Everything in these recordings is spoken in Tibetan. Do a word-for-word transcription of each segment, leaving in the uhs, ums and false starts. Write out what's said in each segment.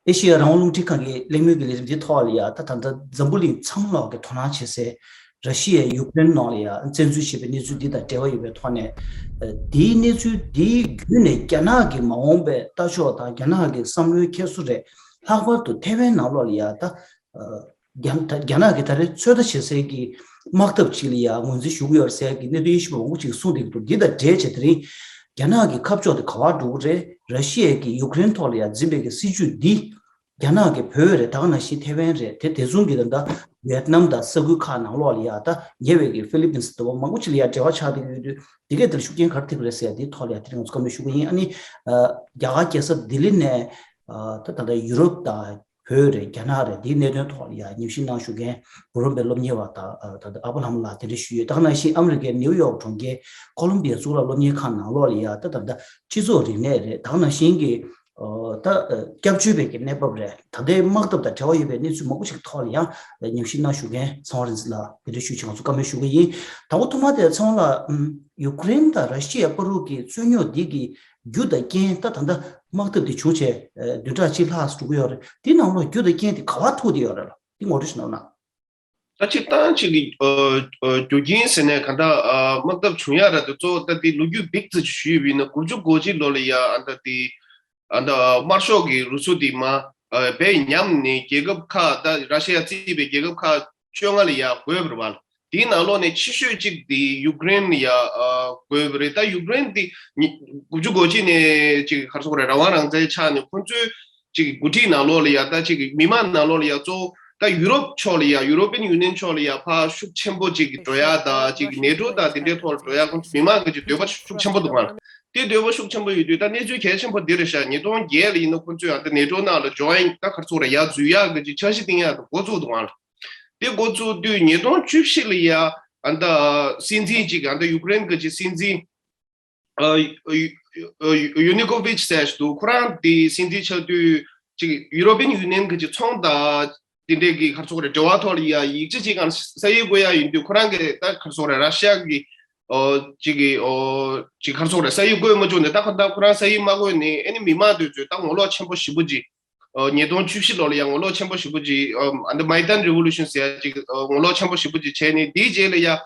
ཨེ་ཤེ་ཡ་རང་དབང་རླུང་འཕྲིན་ཁང་གི་གླེང་མོལ་གྱི་ལས་རིམ་འདིའི་ཐོག་ལ་ཡ། ད་ད་ལྟ་འཛམ་བུ་གླིང་ཚང་མ་ལོག་གི་དོ་སྣང་བྱེད་སའི་ར་ཤི་ཡའི་ཡུཀ་རེན་ནང་ལ་ཡ་བཙན་འཛུལ་བྱས་པའི་གནས་ཚུལ་འདི་དང་འབྲེལ་བ་ཡོད་པའི་ཐོག་ནས། འདིའི་གནས་ཚུལ་འདིའི་བརྒྱུད་ནས་རྒྱ་ནག་གི་མ་འོངས་པའི་ལྟ་ཕྱོགས་དང་རྒྱ་ནག་གི་བསམ་བློའི་འཁྱེར་སོ་རེད། ལྷག་པར་དུ་ཐེ་ཝན་ནང་ལོགས་ལ་ཡ་ད་རྒྱ་རྒྱ་ནག་གི་ད་རེས་ཚོད་ལྟ་བྱེད་སའི་གི་དམག་འཐབ་ཅིག་ལ་ཡ་ངོས་འཛིན་ཞུ་གི་ཡོད་ཟེར་གི་གནད་དོན་དབྱེ་ཞིབ་པ་མང་པོ་ཅིག་གསུངས་བསྡད་ཀྱི་འདུག་འདི་དང་འབྲེལ་བྱས་དེ་རིང་རྒྱ་ནག་གི་ཁ་ཕྱོགས་དེ་ག་པར་འགྲོ་གི་རེད། ར་ཤི་ཡ་གིས་ཡུཀ་རེན་ཐོག་ལ་ཡ་འཛིན་པའི་གི་སྲིད་ཇུས་འདི་རྒྱ་ནག་གི་བོད་རེད། ད་ག་ནང་བཞིན་ཐེ་ཝན་རེད། དེ་དེ་མཚུངས་ཀྱི་ད་ལྟ་ཝེ་ཏི་ནམ་དང་ས་ཁུལ་ཁག་ནང་ལོགས་ལ་ཡ་ད་ཉེ་བའི་གི་ཧྥི་ལི་པིན་སི་དང་མང་པོ་ཅིག་ལ་ཡ་འབྲེལ་བ་ཆགས་བསྡད་ཀྱི་ཡོད་དུས། འདི་གས་དེར་ཤུགས་རྐྱེན་ག་རེ་ཐེབས་ཀྱི་རེད་ཟེར་ཡ་འདིའི་ཐོག་ལ་ཡ་དེ་རིང་ང་ཚོ་བཀའ་མོལ་ཞུ་གི་ཡིན། ཨ་ནི་རྒྱ་གར་རྒྱལ་ས་ལྡི་ལི་ནས་ད་ད་ལྟ་ཡུ་རོབ་དང་བོད་རེད། རྒྱ་ནག་རེད། འདིའི་གནད་དོན་ཐོག་ལ་ཡ་ཉམས་ཞིབ་གནང་བཞུགས་མཁན་འགྲོ་རོགས་པའི་སློབ་གཉེར་བ་དང་ད་ལྟ་ཨ་བྷ་ལྷམ་ལགས་དེ་འདྲ་ཞུས་ཡོད། ད་ག་ནང་བཞིན་ཨ་མི་རི་ཀའི་ནེའུ་ཡོག་གྲོང་ཁྱེར་ཁོ་ལོམ་བི་ཡ་གཙུག་ལག་སློབ་གཉེར་ཁང་ནང་ལོགས་ལ་ཡ་ད་ད་ལྟ་སྤྱི་ཚོགས་རིག་གནས་རེད། ད་ག་ནང་བཞིན་གྱི་ད་སྐྱབས་བཅོལ་བའི་གི་གནས་བབ་རེད། ད་ལྟའི་དམག་འཐབ་དང་འབྲེལ་བ་ཡོད་པའི་གནས་ཚུལ་མང་པོ་ཞིག་ཐོག་ལ་ཡང་ཉམས་ཞིབ་གནང་བཞུགས་མཁན་ཚེ་དབང་རིག་འཛིན་ལགས་དེ་འདྲ་ཞུས་བྱས་ང་ཚོ་བཀའ་མོལ་ཞུ་གི་ཡིན། དང་པོ་ཐོག་མ་དེ་ཚེ་དབང་ལགས། ཡུཀ་རེན་དང་ར་ཤི་ཡ་བར་དུ་གི་རྩོད་རྙོག་འདི་གི་རྒྱུ་དང་རྐྱེན། ད་ད་ལྟ་དམག་འཐབ་འདི་བྱུང་བྱས་བདུན་ཕྲག་གཅིག་ལྷག་འགྲོ་གི་ཡོད་རེད། འདི་ནང་ལོགས་རྒྱུ་དང་རྐྱེན་དེ་ག་པར་ཐུག་བསྡད་ཡོད་རེད་ལ། འདི་ངོ་སྤྲོད་ཞིག་གནང་རོགས་གནང་། ད་སྤྱིར་བཏང་ཅིག་གི་ཨ་ཨ་རྒྱུ་རྐྱེན་ཟེར་ནས་ག་འདྲ་ཨ་དམག་འཐབ་བྱུང་ཡ་ར་དེ་གཙོ་བོ་ད་དེ་ལོ་རྒྱུས་བིག་ཙམ་ཞིག་ཞུས་པ་ཡིན་ན། དགུ་བཅུ་གོ་གཅིག་ལོ་ལ་ཡ་ཨ་ད་དེ་ཨ་ད་དམར་ཤོག་གི་རུ་ཚོགས་དེ་མར་ཨ་བས་ཉམས་ནས་རྒྱལ་ཁབ་ཁག་ད་ར་ཤི་ཡ་གཙོས་པའི་རྒྱལ་ཁབ་ཁག་བཅོ་ལྔ་ལ་ཡ་བགོས་པ་རེད་པ། དེའི་ནང་ལོགས་ནས་ཆེ་ཤོས་གཅིག་དེ་ཡུཀ་རེན་ལ་ཡ་ཨ་བགོས་པ་རེད། ད་ཡུཀ་རེན་དེ་ཉི་དགུ་བཅུ་གོ་གཅིག་ནས་ཅིག་ག་རེ་ཟེར་དགོས་རེད། རང་དབང་རང་བཙན་ཆགས་ནས་ཁོ་ཚོའི་ཅིག་འགོ་ཁྲིད་ནང་ལོགས་ལ་ཡ་ད་ཅིག་མི་མང་ནང་ལོགས་ལ་ཡ་གཙོ་བོ་ད་ཡུ་རོབ་ཕྱོགས་ལ་ཡ་ཡུ་རོ་པིན་ཡུ་ནི་ཡན་ཕྱོགས་ལ་ཡ་ཕར་ཤུགས་ཆེན་པོ་ཅིག་འགྲོ་ཡ་དང་ཅིག་ནེ་ཊོ་དང་དེ་འདྲའི་ཐོག་ལ་འགྲོ་ཡ་ཁོ་ཚོ་མི་མང་གི་ཅིག་འདོད་པ་ཤུགས་ཆེན་པོ་འདུག་ག་ལ། དེ་འདོད་པ་ཤུགས་ཆེན་པོ་ཡོད་དུས་ད་གནས་ཚུལ་གལ་ཆེན་པོ་འདི་རེད་ཤག་ཉིས་སྟོང་བརྒྱད་ལ་ཡིན་ན་ཁོ་ཚོས་ཨ་ད་ནེ་ཊོ་ནང་ལ་ཇོ་ཡིན་ད་ག་རེ་ཟེར་དགོས་རེད། ཡར་འཛུལ་ཡག་གི་ཅིག་འཆར་གཞི་བཏིང་ཡག་དང་འགོ་བཙུགས་འདུག་ག་ལ། དེ་འགོ་བཙུགས་དུས་ཉིས་སྟོང་བཅུ་བཞི་ལ་ཡ་ཨ་ད་སྲིད་འཛིན་ཅིག་ཨ་ད་ཡུཀ་རེན་གི་ཅིག་སྲིད་འཛིན་ཨ་ཡུ་ཡུ་ཡུ་ནི་ཀོ་བིཆ་ཟེར་ཞིག་འདུག་ཁོ་རང་དེ་སྲིད་འཛིན་ཆགས་དུས་ཅིག་ཡུ་རོ་པིན་ཡུ་ནི་ཡན་གི་ཅིག་ཚོང་དང་དེ་འདྲའི་གི་ག་རེ་ཟེར་དགོས་རེད། འབྲེལ་བ་ཐོག་ལ་ཡ་ཡིག་ཆ་ཅིག་གང་ས་ཡིག་བཀོད་ཡ་ཡིན་དུས་ཁོ་རང་གི་ད་ག་རེ་ཟེར་དགོས་རེད། ར་ཤི་ཡ་གི་ཨོ་ཅིག་གི་ཨོ་ཅིག་ག་རེ་ཟེར་དགོས་རེད། ས་ཡིག་བཀོད་མ་བཅུག་ནས་ད་ཁོ་ད་ཁོ་རང་ས་ཡིག་མ་བཀོད་ནས་ཨ་ནི་མི་མང་དེ་ཚོས་ད་ངོ་ལོག་ཆེན་པོ་ཞེ་པོ་ཅིག་ཨོ་ཉིས་སྟོང་བཅུ་བཞི་ལོ་ལ་ཡ་ངོ་ལོག་ཆེན་པོ་ཞེ་པོ་ཅིག་ཨོ་ཨ་ནི་མའི་ཏན་རི་ཝོ་ལུ་ཤན་ཟེར་ཡ་ཅིག་ཨོ་ངོ་ལོག་ཆེན་པོ་ཞེ་པོ་ཅིག་བྱས་ནས། དེའི་རྗེས་ལ་ཡ་ཨ་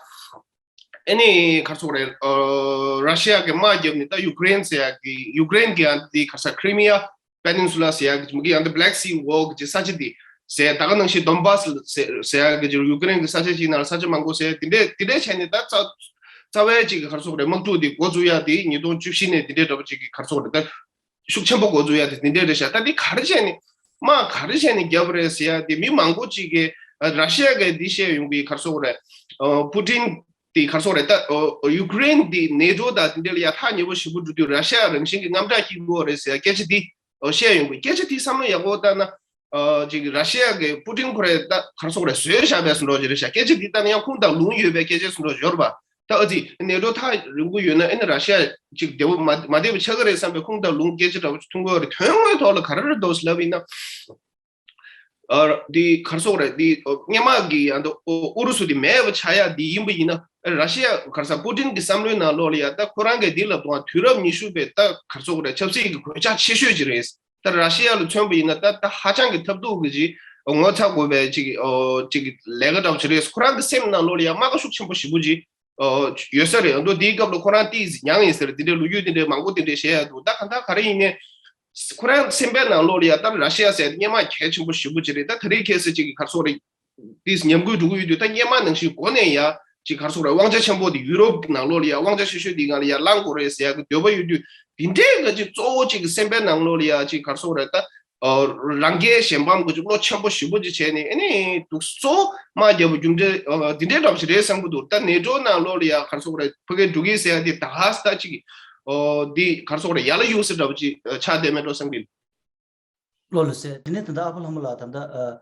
ནི་ག་རེ་ཟེར་དགོས་རེད། ཨོ་ར་ཤི་ཡ་གི་དམག་བརྒྱབ་ནས་ད་ཡུཀ་རེན་ཟེར་ཡ་གི་ཡུཀ་རེན་གི་ཨ་ནི་དེ་ག་རེ་ཟེར་Crimea Peninsula ཟེར་ཡ་གི་མི་གི་ཨ་ནི་Black Sea Wall གི་ས་ཆ་དེ་ཟེར། ད་ག་ནང་བཞིན་Donbas ཟེར་ཟེར་ཡ་གི་ཡུཀ་རེན་གི་ས་ཆ་ཅིག་ནང་ལ་ས་ཆ་མང་པོ་ཟེར། དེ་འདྲས་དེ་འདྲས་བྱས་ནས་ད་རྩ་རྩ་བའི་ཅིག་ག་རེ་ཟེར་དགོས་རེད། དམག་འཁྲུག་དེ་འགོ་བཙུགས་ཡ་དེ་ཉིས་སྟོང་བཅུ་བཞི་ནས་དེ་འདྲས་འདྲ་པོ་ཅིག་གི་ག་རེ་ཟེར་དགོས་རེད། ད་ཤུགས་ཆེན་པོ་འགོ་འཛུགས་ཡ་དེ་དེ་འདྲས་རེད་ཤག་ད་འདི་ག་རེ་བྱས་ནས་དམག་ག་རེ་བྱས་ནས་བརྒྱབ་པ་རེད་ཟེར་ཡ་དེ་མི་མང་པོ་ཅིག་གིས་ཨ་ར་ཤི་ཡ་གིས་འདི་བཤད་ཡོང་གི། ག་རེ་ཟེར་དགོས་རེད། ཨ་པུ་ཏིན་དེ་ག་རེ་ཟེར་དགོས་རེད། ད་ཨ་ཡུཀ་རེན་དེ་ནེ་ཊོ་དང་དེ་འདྲས་ལ་ཡ་ཐག་ཉེ་པོ་ཞེ་པོ་འགྲོ་དུས་ར་ཤི་ཡ་རང་བཞིན་གྱི་དངངས་སྐྲག་སྐྱེ་གི་ཡོད་རེད་ཟེར་ཡ་སྐད་ཆ་དེ་ཨ་བཤད་ཡོང་གི། སྐད་ཆ་དེ་བསམ་བློ་ཡག་པོ་བཏང་ན་ཨ་ཅིག་ར་ཤི་ཡ་གིས་པུ་ཏིན་ཁོ་རང་ད་ག་རེ་ཟེར་དགོས་རེད། བཟོས་བཞག་པའི་བཟོ་འདྲ་ཅིག་རེད་ཤག་སྐད་ཆ་དེ་བཏང་ན་ཡང་ཁུངས་དང་ལུང་ཡོད་པའི་སྐད་ཆ་བཟོ་འདྲ་ཅིག་ཡོད་རེད་པ། ད་ཨ་ཙི་ནེ་ཊོ་ཐག་རིང་པོ་ཡོད་ན་ཨ་ནི་ར་ཤི་ཡ་ཅིག་བདེ་པོ་མ་མ་བདེ་པོ་ཆགས་ཀྱི་རེད་བསམ་པའི་ཁུངས་དང་ལུང་སྐད་ཆ་འདྲ་པོ་ཅིག་ཐོན་གྱི་ཡོད་རེད། དོན་དངོས་ཐོག་ལ་ག་རེ་རེད་འདུག་ལབ་ཡིན་ན། ཨ་འདི་ག་རེ་ཟེར་དགོས་རེད། འདི་སྔོན་མ་གི་ཨ་ནི་ཨུ་རུ་སུ་དེ་མེད་པ་ཆགས་ཡ་འདི་ཡིན་པ་ཡིན་ན། ར་ཤི་ཡ་ག་རེ་ཟེར་པུ་ཏིན་གི་བསམ་བློའི་ནང་ལོགས་ལ་ཡ་ད་ཁོ་རང་གིས་འདི་ལབ་དུས་དུས་རབས་ཉི་ཤུ་པའི་ད་ག་རེ་ཟེར་དགོས་རེད། ཆབ་སྲིད་ཀྱི་གོད་ཆག་ཆེ་ཤོས་ཅིག་རེད། ད་ར་ཤི་ཡ་ལ་མཚོན་པ་ཡིན་ན་ད་ད་ཧ་ཅང་གི་ཐབས་སྡུག་གི་ཅིག་ངོ་ཚ་དགོས་པའི་ཅིག་ཨོ་ཅིག་ལས་ཀ་འདྲ་པོ་ཅིག་རེད། ཁོ་རང་གི་སེམས་ནང་ལོགས་ལ་ཡ་རྨ་ཁ་ཤུགས་ཆེན་པོ་ཞེ་པོ་ཅིག་ཨོ་ཡོད་ས་རེད། ཨ་མདོ་འདིའི་སྐབས་ལ་ཁོ་རང་ཏིས་མྱངས་ཡིན་ཟེར། འདི་འདྲའི་ལོ་རྒྱུས་འདི་འདྲའི་མང་པོ་འདི་འདྲའི་བཤད་ཡ་འདུག་ད་གང་ལྟར་ག་རེ་ཡིན་ནའི་ཁོ་རང་སེམས་པའི་ནང་ལོགས་ལ་ཡ་ད་ར་ཤི་ཡ་ཟེར་ཡ་དེ་སྔོན་མ་གལ་ཆེན་པོ་ཞེ་པོ་ཅིག་རེད། ད་ད་རེས་ཁ་སང་ཅིག་གི་ག་རེ་ཟེར་དགོས་རེད། ཏིས་ཉམས་རྒུད་འགྲོ་གི་ཡོད་དུས་ད་སྔོན་མ་ནང་བཞིན་འགོ་ནས་ཡ་ཅིག་ག་རེ་ཟེར་དགོས་རེད། དབང་ཆ་ཆེན་པོ་དེ་ཡུ་རོབ་ནང་ལོགས་ལ་ཡ་དབང་ཆ་ཆེ་ཤོས་དེ་སྒང་ལ་ཡ་བླང་དགོས་རེད་ཟེར་ཡ་གི་འདོད་པ་ཡོད་དུས། དེ་འདྲའི་ག་ཅིག་གཙོ་བོ་ཅིག་གི་སེམས་པའི་ནང་ལོགས་ལ་ཡ་ཅིག་ག་རེ་ཟེར་དགོས་རེད། ད་ཨ་རང་རྒྱལ་གཞན་ཕམ་གྱི་བློ་ཆེན་པོ་ཞེ་པོ་ཅིག་བྱས་ནས་ཨ་ནི་འདུག་གཙོ་བོ་དམག་རྒྱབ་པའི་རྒྱུ་འབྲས་ཨ་འདི་འདྲའི་འདྲ་པོ་ཞིག་རེད་བསམ་གྱི་འདུག་ད་ནེ་ཊོ་ནང་ལོགས་ལ་ཡ་ག་རེ་ཟེར་དགོས་རེད། ཕ་གིར་འགྲོ་གི་ཟེར་ཡ་དེ་ད་ཧ་སི་ད་ཅིག་ཨོ་འདི་ག་རེ་ཟེར་དགོས་རེད། ཡར་ལ་གཡུག་ས་འདྲ་པོ་ཅིག་ཆགས་བསྡད་མེད་འགྲོ་བསམ་གྱི། ལགས་ལགས་སོ། དེ་ནས་ད་ལྟ་ཨ་ཕོ་ལྷ་མོ་ལགས་ད་ལྟ་ཨ།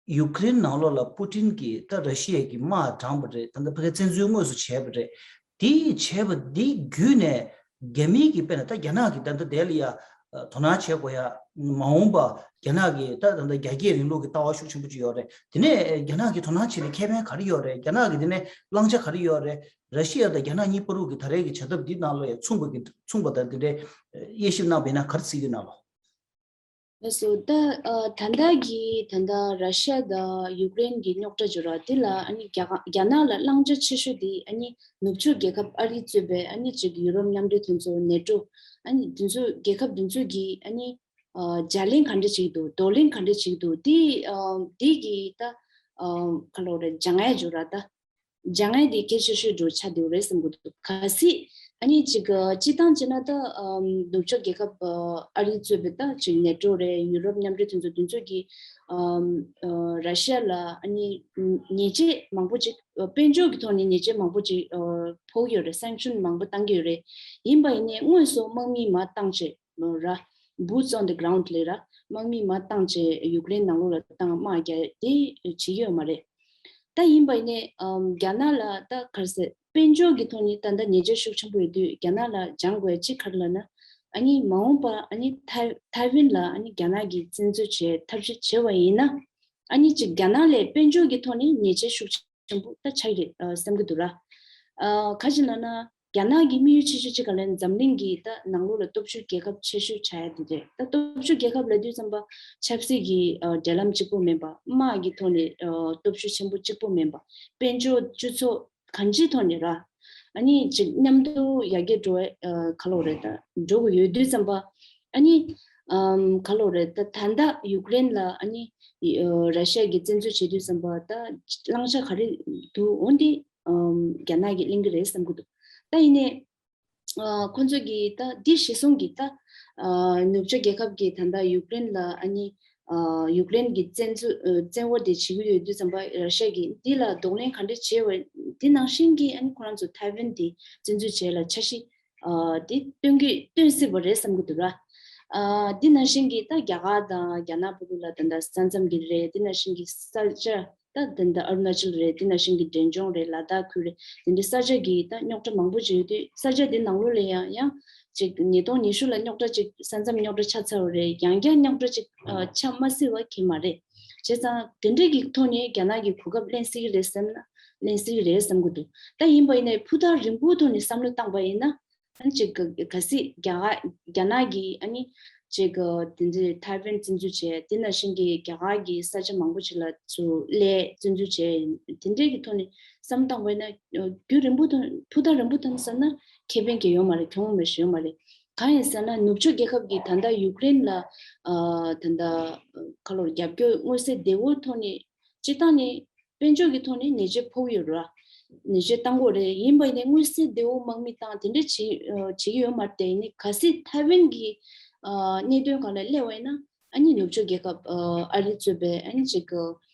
ཡུཀ་རེན་ནང་ལོགས་ལ་པུ་ཏིན་གྱིས་ད་ར་ཤི་ཡ་གི་དམག་དྲངས་པ་རེད། ད་ལྟ་ཕ་གིར་བཙན་འཛུལ་དངོས་སུ་བྱས་པ་རེད། དེ་བྱས་པ་འདི་བརྒྱུད་ནས་རྒྱ་མི་གིས་དཔེར་ན་ད་རྒྱ་ནག་གིས་ད་ལྟ་དེ་ལ་ཡ་དོ་སྣང་བྱེད་དགོས་ཡ། མ་འོངས་པ་རྒྱ་ནག་གིས་ད་ད་ལྟ་རྒྱ་སྐྱེད་རིང་ལུགས་ཀྱི་ལྟ་བ་ཤུགས་ཆེན་པོ་ཅིག་ཡོད་རེད། དེ་ནས་རྒྱ་ནག་གིས་དོ་སྣང་བྱེད་ནས་ཁེ་ཕན་ག་རེ་ཡོད་རེད། རྒྱ་ནག་གིས་དེ་ནས་བླང་བྱ་ག་རེ་ཡོད་རེད། ར་ཤི་ཡ་དང་རྒྱ་ནག་གཉིས་བར་དུ་གི་ད་རེས་ཀྱི་བྱ་ཐབས་འདི་ནང་ལ་ཡ་མཚུངས་པ་གི་མཚུངས་པ་དང་དེ་འདྲའི་དབྱེ་ཞིབ་གནང་བ་ཡིན་ན་ག་རེ་བརྩི་གི་ཡོད་ན་ལོ། ལགས་སོ། ད་ཨ་ད་ལྟ་གི་ད་ལྟ་ར་ཤི་ཡ་དང་ཡུཀ་རེན་གྱི་རྙོག་དྲ་བརྗོད་ར་དེ་ལ་ཨ་ནི་རྒྱ་གར་རྒྱ་ནག་ལ་བླང་བྱ་ཆེ་ཤོས་དེ་ཨ་ནི་ནུབ་ཕྱོགས་རྒྱལ་ཁབ་ཨ་རི་གཙོས་པའི་ཨ་ནི་ཅིག་ཡུ་རོབ་མཉམ་འབྲེལ་དེ་ཚོ་ནེ་ཊོ། ཨ་ནི་དེ་ཚོ་རྒྱལ་ཁབ་དེ་ཚོ་གི་ཨ་ནི་ཨ་བརྗེ་ལེན་ག་འདྲ་བྱེད་ཀྱི་འདུག་གདོང་ལེན་ག་འདྲ་བྱེད་ཀྱི་འདུག་དེ་ཨ་དེ་གི་ད་ཨ་ག་ལོ་རེད། སྦྱང་ཡ་བརྗོད་ར་ད། སྦྱང་ཡ་དེ་གལ་ཆེ་ཤོས་འགྲོ་ཆགས་བསྡད་ཡོད་རེད་བསམ་གྱི་འདུག་གལ་སྲིད་ཨ་ནི་ཅིག་སྤྱི་བཏང་བྱས་ན་ད་ནུབ་ཕྱོགས་རྒྱལ་ཁབ་ཨ་རིའི་གཙོས་པའི་ད་ཅིག་ནེ་ཊོ་རེད། ཡུ་རོབ་མཉམ་འབྲེལ་དེ་ཚོ་དེ་ཚོ་གིས་ར་ཤི་ཡ་ལ་ཨ་ནི་ཉེས་ཆད་མང་པོ་ཅིག་དཔལ་འབྱོར་གྱི་ཐོག་ནས་ཉེས་ཆད་མང་པོ་ཅིག་ཕོག་ཡོད་རེད། སེང་ཤོན་མང་པོ་བཏང་གི་ཡོད་རེད། ཡིན་པ་ཡིན་ནའི་དངོས་སུ་དམག་མི་མར་བཏང་བྱས། ར། Boots on the ground ལབ་ར། དམག་མི་མར་བཏང་བྱས་ཡུཀ་རེན་ནང་ལོགས་ལ་བཏང་དམག་རྒྱག་དེ་བྱེད་ཀྱི་ཡོད་མ་རེད། ད་ཡིན་པ་ཡིན་ནའི་ཨམ་རྒྱ་ནག་ལ་ད་ག་རེ་ཟེར། དཔལ་འབྱོར་གྱི་ཐོག་ནས་ད་ལྟ་ཉེས་ཆད་ཤུགས་ཆེན་པོ་ཡོད་དུས་རྒྱ་ནག་ལ་སྦྱང་དགོས་ཡ་གཅིག་ག་རེ་ལབ་ན། ཨ་ནི་མ་འོངས་པ་ཨ་ནི་ཐའེ་ཐའེ་ཝན་ལ་ཨ་ནི་རྒྱ་ནག་གིས་བཙན་འཛུལ་བྱས་ཐབས་ཤེས་བྱས་པ་ཡིན་ན། ཨ་ནི་ཅིག་རྒྱ་ནག་ལས་དཔལ་འབྱོར་གྱི་ཐོག་ནས་ཉེས་ཆད་ཤུགས་ཆེན་པོ་ད་ཆགས་ཀྱི་རེད་ཨ་བསམ་གྱི་འདུག་ར། ཨ་ག་ཅི་ལབ་ན། རྒྱ་ནག་གི་དམིགས་ཡུལ་ཆེ་ཤོས་གཅིག་ག་ལབ་ན་འཛམ་གླིང་གི་ད་ནང་ལོགས་ལ་སྟོབས་ཤུགས་རྒྱལ་ཁབ་ཆེ་ཤོས་ཆགས་ཡ་དེ་རེད། ད་སྟོབས་ཤུགས་རྒྱལ་ཁབ་ལབ་དུས་ཙམ་པ་ཆབ་སྲིད་ཀྱི་ཨ་འབྲེལ་ལམ་གཅིག་པོ་མིན་པ། དམག་གི་ཐོག་ནས་ཨ་སྟོབས་ཤུགས་ཆེན་པོ་གཅིག་པོ་མིན་པ། དཔལ་འབྱོར་སྤྱི་ཚོགས་གང་ཅིའི་ཐོག་ནས་ར། ཨ་ནི་ཅིག་མཉམ་དུ་ཡར་རྒྱས་འགྲོ་བའི་ཨ་ག་ལབ་རེད། ད་འགྲོ་དགོས་ཡོད་དུས་ཙམ་པ། ཨ་ནི་ཨམ་ག་ལབ་རེད། ད་ད་ལྟ་ཡུཀ་རེན་ལ་ཨ་ནི་ཨ་ར་ཤི་ཡ་གིས་བཙན་འཛུལ་བྱེད་དུས་ཙམ་པ་ད་བླང་བྱ་ག་རེ་འདུག་འོན་ཏེ་ཨམ་རྒྱ་ནག་གིས་ལེན་གྱི་རེད་བསམ་གྱི་འདུག་ད་ཡིན་ནའི་ཨ་ཁོང་ཚོ་གིས་ད་འདི་གཞི་བཟུང་གིས་ད་ཨ་ནུབ་ཕྱོགས་རྒྱལ་ཁབ་ཀྱིས་ད་ལྟ་ཡུཀ་རེན་ལ་ཨ་ནི་ཨ་ཡུཀ་རེན་གྱི་བཙན་འཛུལ་ཨ་བཙན་དབང་དེ་བྱེད་ཀྱི་ཡོད་དུས་ཙམ་པ་ར་ཤི་ཡ་གིས་འདི་ལ་གདོང་ལེན་ག་འདྲ་བྱས་པ། འདི་ནང་བཞིན་གྱི་ཨ་ནི་ཁོ་རང་ཚོ་ཐའེ་ཝན་དེ་བཙན་འཛུལ་བྱས་ལ་འཆར་གཞི་ཨ་དེ་སྟོན་གྱི་སྟོན་སྲིད་པ་རེད་བསམ་གྱི་འདུག་ར། ཨ་འདི་ནང་བཞིན་གྱི་ད་རྒྱ་གར་དང་རྒྱ་ནག་བར་དུ་ལ་ད་ལྟ་ས་མཚམས་ཀྱི་རེད། འདི་ནང་བཞིན་གྱི་ས་ཆ་ད་ད་ལྟ་ཨ་རུ་ན་ཅལ་རེད། འདི་ནང་བཞིན་གྱི་འབྲས་ལྗོངས་རེད། ལ་དྭགས་ཁུལ་རེད། དེ་འདྲའི་ས་ཆ་གི་ད་རྙོག་དྲ་མང་པོ་ཅིག་ཡོད་དུས་ས་ཆ་འདི་ནང་ལོགས་ལ་ཡང་ཡང་ཅིག་ཉིས་སྟོང་ཉི་ཤུ་ལ་རྙོག་དྲ་ཅིག་ས་མཚམས་རྙོག་དྲ་ཆགས་ཚར་བ་རེད། ཡང་བསྐྱར་རྙོག་དྲ་ཅིག་ཨ་ཆགས་མ་སྲིད་པ་གང་ཡང་མ་རེད། བྱས་ཙང་དེ་འདྲའི་གི་ཐོག་ནས་རྒྱ་ནག་གིས་གོ་སྐབས་ལེན་སྲིད་ཀྱི་རེད་བསམ་ན་ལེན་སྲིད་ཀྱི་རེད་བསམ་གྱི་འདུག་ད་ཡིན་པ་ཡིན་ནའི་ཕུ་ཐག་རིང་པོའི་ཐོག་ནས་བསམ་བློ་བཏང་པ་ཡིན་ན། ཨ་ནི་ཅིག་ག་གལ་སྲིད་རྒྱ་གར་རྒྱ་ནག་གིས་ཨ་ནི་ཅིག་དེ་འདྲའི་ཐའེ་ཝན་བཙན་འཛུལ་བྱས། དེ་ནང་བཞིན་གྱི་རྒྱ་གར་གྱི་ས་ཆ་མང་པོ་ཅིག་ལ་ཚུར་སླེབས་བཙན་འཛུལ་བྱས། དེ་འདྲའི་གི་ཐོག་ནས་བསམ་བཏང་བ་ཡིན་ན་རྒྱུན་རིང་པོ་དང་ཕུ་ཐག་རིང་པོ་དང་བསམ་ན་ཁེ་ཕན་གང་ཡང་ཡོད་མ་རེད། གྱོང་མ་ཞིག་ཡོད་མ་རེད། གང་ཡིན་ཟེར་ན་ནུབ་ཕྱོགས་རྒྱལ་ཁབ་ཀྱིས་ད་ལྟ་ཡུཀ་རེན་ལ་ཨ་ད་ལྟ་ཁ་ལོར་རྒྱབ་སྐྱོར་མངོན་གསལ་དོད་པོའི་ཐོག་ནས་སྤྱིར་བཏང་ནས་དཔལ་འབྱོར་གྱི་ཐོག་ནས་ཉེས་ཆད་ཕོག་ཡོད་རེད། ཉེས་ཆད་བཏང་དགོས་རེད། ཡིན་པ་ཡིན་ནའི་མངོན་གསལ་དོད་པོ་དམག་མི་བཏང་དེ་འདྲ་བྱེད་ཨ་བྱེད་ཀྱི་ཡོད་མ་རེད། དེ་ཡིན་ནའི་གལ་སྲིད་ཐའེ་ཝན་གྱི་ཨ་གནད་དོན་སྒང་ལ་སླེབས་པ་ཡིན་ན་ཨ་ནི་ནུབ་ཕྱོགས་རྒྱལ་ཁབ་ཨ་ཨ་རི་གཙོས་པའི་ཨ་ནི་ཅིག་གི་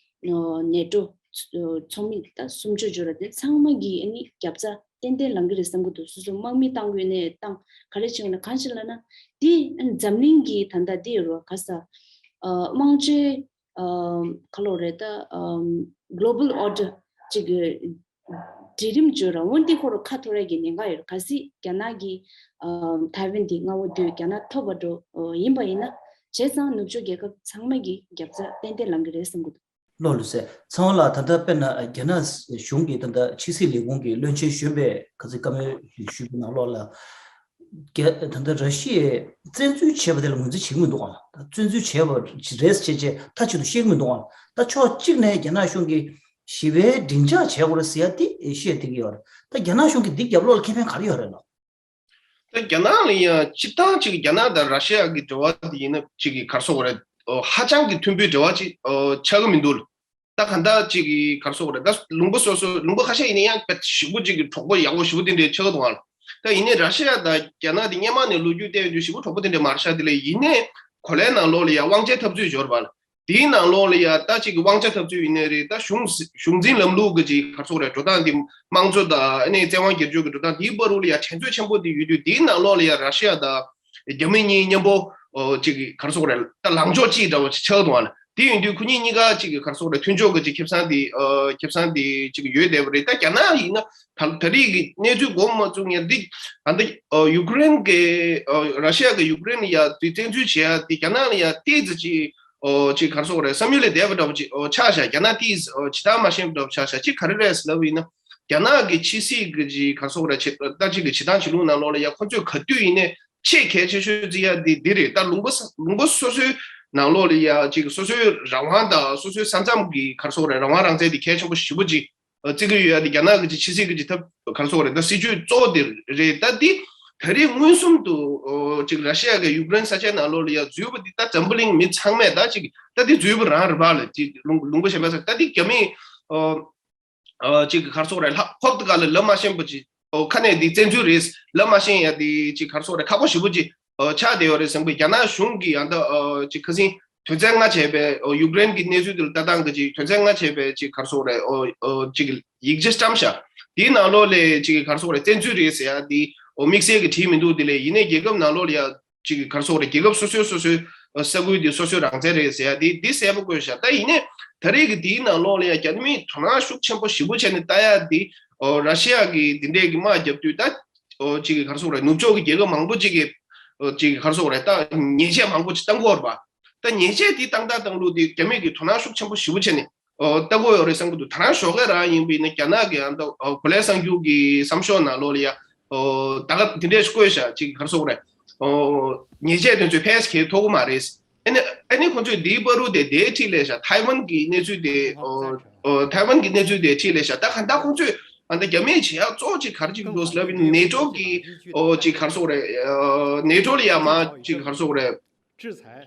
ཨ་ནེ་ཊོ་ཚོགས་མི་ད་སུམ་ཅུ་ཅིག་ཡོད་རེད། དེ་ཚང་མ་གིས་ཨ་ནི་རྒྱབ་རྩ་ཏན་ཏན་ལེན་གྱི་རེད་བསམ་གྱི་འདུག་སོ་སོ་དམག་མི་བཏང་དགོས་ནའི་བཏང་། ག་རེ་བྱེད་དགོས་ན་གང་ཞིག་ལབ་ན་དེ་ཨ་ནི་འཛམ་གླིང་གི་ད་ལྟ་དེ་ཡོད་རེད་བ། ག་ས་ཨ་དམངས་གཙོའི་ཨམ་ག་ལབ་རེད། ད་ཨམ་གོ་ལོ་བལ་ཨོར་ཌར་ཅིག་གི་སྒྲིག་རིམ་བརྗོད་ར་འོན་ཏེ་ཁོ་རང་ཁ་འཐོར་ཡ་གི་ཉེན་ཁ་ཡོད་རེད། གལ་སྲིད་རྒྱ་ནག་གིས་ཨམ་ཐའེ་ཝན་དེ་མངའ་འོག་བསྡུས་རྒྱ་ནག་ཐོབ་པ་འགྲོ་ཨོ་ཡིན་པ་ཡིན་ན་བྱས་ཙང་ནུབ་ཕྱོགས་རྒྱལ་ཁབ་ཚང་མ་གིས་རྒྱབ་རྩ་ཏན་ཏན་ལེན་གྱི་རེད་བསམ་གྱི་འདུག་ལགས་ལགས་སོ། ཚེ་དབང་ལགས། ད་ལྟ་དཔེར་ན་རྒྱ་ནག་གཞུང་གིས་ད་ལྟ་ཕྱི་སྲིད་ལས་ཁུངས་ཀྱི་བློན་ཆེན་གཞོན་པས་ག་ཚོད་བཀའ་མོལ་ཞུས་པའི་ནང་ལོགས་ལ། རྒྱ་ད་ལྟ་ར་ཤི་ཡས་བཙན་འཛུལ་བྱས་པ་དེ་ལ་ངོས་འཛིན་བྱེད་ཀྱི་མི་འདུག་ག་ད་བཙན་འཛུལ་བྱས་པ་རེད་ཅེས་བྱས་རྗེས་མཐའ་གཅིག་ཏུ་བཤད་ཀྱི་མི་འདུག་ག་ད་ཕྱོགས་གཅིག་ནས་རྒྱ་ནག་གཞུང་གིས་ཞི་བའི་སྡིངས་ཆ་བྱས་དགོས་རེད་ཟེར་ཡ་དེ་བཤད་བསྡད་ཀྱི་ཡོད་རེད། ད་རྒྱ་ནག་གཞུང་གིས་འདི་རྒྱབ་ལོགས་ལ་ཁེ་ཕན་ག་རེ་ཡོད་རེད་ལགས། ད་རྒྱ་ནག་ལ་ཡང་སྤྱིར་བཏང་ཅིག་རྒྱ་ནག་དང་ར་ཤི་ཡ་གི་འབྲེལ་བ་དེ་ཡིན་ན་ཅིག་གི་ག་རེ་ཟེར་དགོས་རེད། ཨོ་ཧ་ཅང་གི་མཐུན་པའི་འབྲེལ་བ་ཅིག་ཨོ་ཆགས་ཀྱི་མི་འདུག་ད་ག་འདྲ་ཅིག་གི་ག་རེ་ཟེར་དགོས་རེད། ད་ལུང་པ་སོ་སོ་ལུང་པ་ཁ་ཤས་ཡིན་ན་ཡང་དཔེ་ཞེ་པོ་ཅིག་གི་གྲོགས་པོ་ཡག་པོ་ཞེ་པོ་དེ་འདྲས་ཆགས་ཀྱི་འདུག་ཨ། ད་ཡིན་ནའི་ར་ཤི་ཡ་དང་རྒྱ་ནག་དེ་སྔོན་མ་ནས་ལོ་རྒྱུས་བལྟས་ཡོང་དུས་ཞེ་པོ་གྲོགས་པོ་དེ་འདྲས་མ་རེད་ཤག་དེ་ལས་ཡིན་ནའི་གོ་ལའི་ནང་ལོགས་ལ་ཡང་དབང་ཆའི་འཐབ་རྩོད་འབྱོར་བ་ལ། དེའི་ནང་ལོགས་ལ་ཡང་ད་ཅིག་གི་དབང་ཆ་འཐབ་རྩོད་ཡིན་ནའི་རེད། ད་གཞུང་གཞུང་འཛིན་ལམ་ལུགས་ཀྱི་ཅིག་ག་རེ་ཟེར་དགོས་རེད། འགྲོ་སྟངས་འདི་དམངས་གཙོ་དང་ཨ་ནི་བཙན་དབང་སྒེར་གཅོད་ཀྱི་འགྲོ་སྟངས་དེའི་བར་དུ་ལ་ཡང་འགྲན་རྩོད་ཆེན་པོ་དེ་ཡོད་དུས་དེའི་ནང་ལོགས་ལ་ཡང་ར་ཤི་ཡ་དང་རྒྱ་མི་གཉིས་མཉམ་པོ་ཨོ་ཅིག་ག་རེ་ཟེར་དགོས་རེད། ད་ལངས་ཕྱོགས་གཅིག་འདྲ་བ་ཅིག་ཆགས་འདུག་ཨ་ལ། དེ་ཡིན་དུས་ཁོ་གཉིས་གཉིས་ཀ་ཅིག་གི་ག་རེ་ཟེར་དགོས་རེད། མཐུན་ཕྱོགས་ཀྱི་ཅིག་ཁེ་བཟང་དེ་ཨོ་ཁེ་བཟང་དེ་ཅིག་ཡོད་བསྡད་པ་རེད། ད་རྒྱ་ནག་ཡིན་ན་ད་ད་རེས་ཀྱི་གནས་ཚུལ་མགོ་མ་བཙུགས་ངས་འདི་ད་ལྟ་ཨོ་ཡུཀ་རེན་གྱི་ཨོ་ར་ཤི་ཡ་གི་ཡུཀ་རེན་ལ་ཡ་དེ་བཙན་འཛུལ་བྱེད་ཡ་དེ་རྒྱ་ནག་ལ་ཡ་ཏོག་ཙམ་ཅིག་ཨོ་ཅིག་ག་རེ་ཟེར་དགོས་རེད། བསམ་ཡུལ་ལས་འདས་པ་འདྲ་པོ་ཅིག་ཨོ་ཆགས་ཤག་རྒྱ་ནག་ཏོག་ཙམ་ཨོ་ཇི་ལྟར་མ་ཤེས་པ་འདྲ་པོ་ཆགས་ཤག་ཅིག་ག་རེ་རེད་ཟེར་ལབ་པ་ཡིན་ན། རྒྱ་ནག་གི་ཕྱི་སྲིད་ཀྱི་ཅིག་ག་རེ་ཟེར་དགོས་རེད། ཆེ་ད་ཅིག་གི་བྱེད་སྟངས་བྱེད་ལུགས་ནང་ལོགས་ལ་ཡ་ཁོ་ཚོས་ག་དུས་ཡིན་ནའི་ཆེས་གལ་ཆེ་ཤོས་བརྩི་ཡ་དེ་འདི་རེད། ད་ལུང་པ་ལུང་པ་སོ་སོའི་ ནང་ལོགས་ལ་ཡ་ཅིག་སོ་སོའི་རང་དབང་དང་སོ་སོའི་ས་མཚམས་ཀྱི་ག་རེ་ཟེར་དགོས་རེད། རང་དབང་རང་བཙན་དེ་གལ་ཆེན་པོ་ཞེ་པོ་ཅིག་བརྩི་གི་ཡོད་ཡ་དེ། རྒྱ་ནག་གི་ཅིག་ཕྱི་སྲིད་ཀྱི་ཅིག་ཐབས་ག་རེ་ཟེར་དགོས་རེད། ད་སྲིད་ཇུས་གཙོ་བོ་དེ་རེད། ད་འདི་ད་རེས་མངོན་སུམ་དུ་ཨོ་ཅིག་ར་ཤི་ཡ་གི་ཡུཀ་རེན་ས་ཆའི་ནང་ལོགས་ལ་ཡ་འཛུལ་བ་འདི་ད་འཛམ་བུ་གླིང་མི་ཚང་མས་ད་ཅིག་ད་འདི་འཛུལ་བ་རང་རེད་པ་ལ། ཅིག་ལུང་ལུང་པ་གཞན་པ་ས་ད་འདི་རྒྱ་མི་ཨོ་ཨོ་ཅིག་ག་རེ་ཟེར་དགོས་རེད། ལྷག་ཧོབ་ཏེ་ག་ལ་ལབ་མ་ཤེས་པ་ཅིག་ཨོ་ཁ་ནས་འདི་བཙན་འཛུལ་རེད་ལབ་མ་ཤེས་ཡ་འདི་ཅིག་ག་རེ་ཟེར་དགོས་རེད། ཁག་པོ་ཞེ་པོ་ཅིག་ཨོ་ཆགས་བསྡད་ཡོད་རེད་བསམ་གི། རྒྱ་ནག་གཞུང་གིས་ཨ་ད་ཨོ་ཅིག་ཁ་སང་དོན་ཚན་ལྔ་བྱས་པའི་ཨོ་ཡུཀ་རེན་གྱི་གནས་ཚུལ་དེ་ལ་ལྟ་སྟངས་ཀྱི་ཅིག་དོན་ཚན་ལྔ་བྱས་པའི་ཅིག་ག་རེ་ཟེར་དགོས་རེད། ཨོ་ཨོ་ཅིག་ཡིག་ཆ་བཀྲམ་བཞག་དེའི་ནང་ལོགས་ལ་ཅིག་ག་རེ་ཟེར་དགོས་རེད། བཙན་འཛུལ་རེད་ཟེར་ཡ་འདི་ཨོ་དམིགས་བསལ་གྱི་བྲིས་མི་འདུག་དེ་ལས་ཡིན་ནའི་རྒྱལ་ཁབ་ནང་ལོགས་ལ་ཡ་ཅིག་ག་རེ་ཟེར་དགོས་རེད། རྒྱལ་ཁབ་སོ་སོའི་སོ་སོའི་ཨ་ས་ཁུལ་དེ་སོ་སོའི་རང་བཙན་རེད་ཟེར་ཡ་དེ་འདི་གསལ་པོ་བཀོད་བཞག་ད་ཡིན་ནའི་ད་རེས་ཀྱི་དེའི་ནང་ལོགས་ལ་ཡ་རྒྱ་མིའི་དོ་སྣང་ཤུགས་ཆེན་པོ་ཞེ་པོ་བྱས་ནས་ལྟ་ཡ་དེ་ཨོ་ར་ཤི་ཡ་གི་དེ་འདྲས་ཀྱི་དམག་རྒྱབ་དུས་ད་ཨོ་ཅིག་ག་རེ་ཟེར་དགོས་རེད། ནུབ་ཕྱོགས་ཀྱི་རྒྱལ་ཁབ་མང་པོ་ཅིག་གིས་ཨོ་ཅིག་ག་རེ་ཟེར་དགོས་རེད། ད་ཉེས་ཆད་མང་པོ་ཅིག་བཏང་གི་ཡོད་རེད་པ། ད་ཉེས་ཆད་དེ་བཏང་སྟངས་བཏང་ལུགས་དེ་རྒྱ་མི་གིས་དོ་སྣང་ཤུགས་ཆེན་པོ་ཞེ་པོ་བྱས་ནས་ཨོ་ལྟ་གི་ཡོད་རེད་བསམ་གྱི་འདུག་ད་རང་ཞོགས་ཀས་རང་ཡིན་པ་ཡིན་ན་རྒྱ་ནག་གི་ཨ་ད་ཨོ་གོ་ལའི་གསར་འགྱུར་གྱི་བསམ་ཤོག་ནང་ལོགས་ལ་ཡ་ཨོ་ད་ག་དེ་འདྲས་ཤིག་བཀོད་བཞག་ཅིག་ག་རེ་ཟེར་དགོས་རེད། ཨོ་ཉེས་ཆད་དེ་ཚོས་ཕལ་ཆེར་ཐོབ་ཀྱི་མ་རེད། ཨ་ནི་ཨ་ནི་ཁོང་ཚོས་འདིའི་བར་དུ་དེ་དེའི་འཁྲིས་ལ་བཞག་ཐའེ་ཝན་གྱི་གནས་ཚུལ་དེ་ཨོ་ཨོ་ཐའེ་ཝན་གྱི་གནས་ཚུལ་དེའི་འཁྲིས་ལ་བཞག་ད་ག་ད་ཁོང་ཚོས་ཨ་ད་རྒྱ་མིས་བྱེད་ཡག་གཙོ་བོ་ཅིག་ག་རེ་ཅིག་འདུག་ལབ་ཡིན་ན་ནེ་ཊོ་གི་ཨོ་ཅིག་ག་རེ་ཟེར་དགོས་རེད། ཨོ་ནེ་ཊོ་ལ་ཡ་མ་ཅིག་ག་རེ་ཟེར་དགོས་རེད།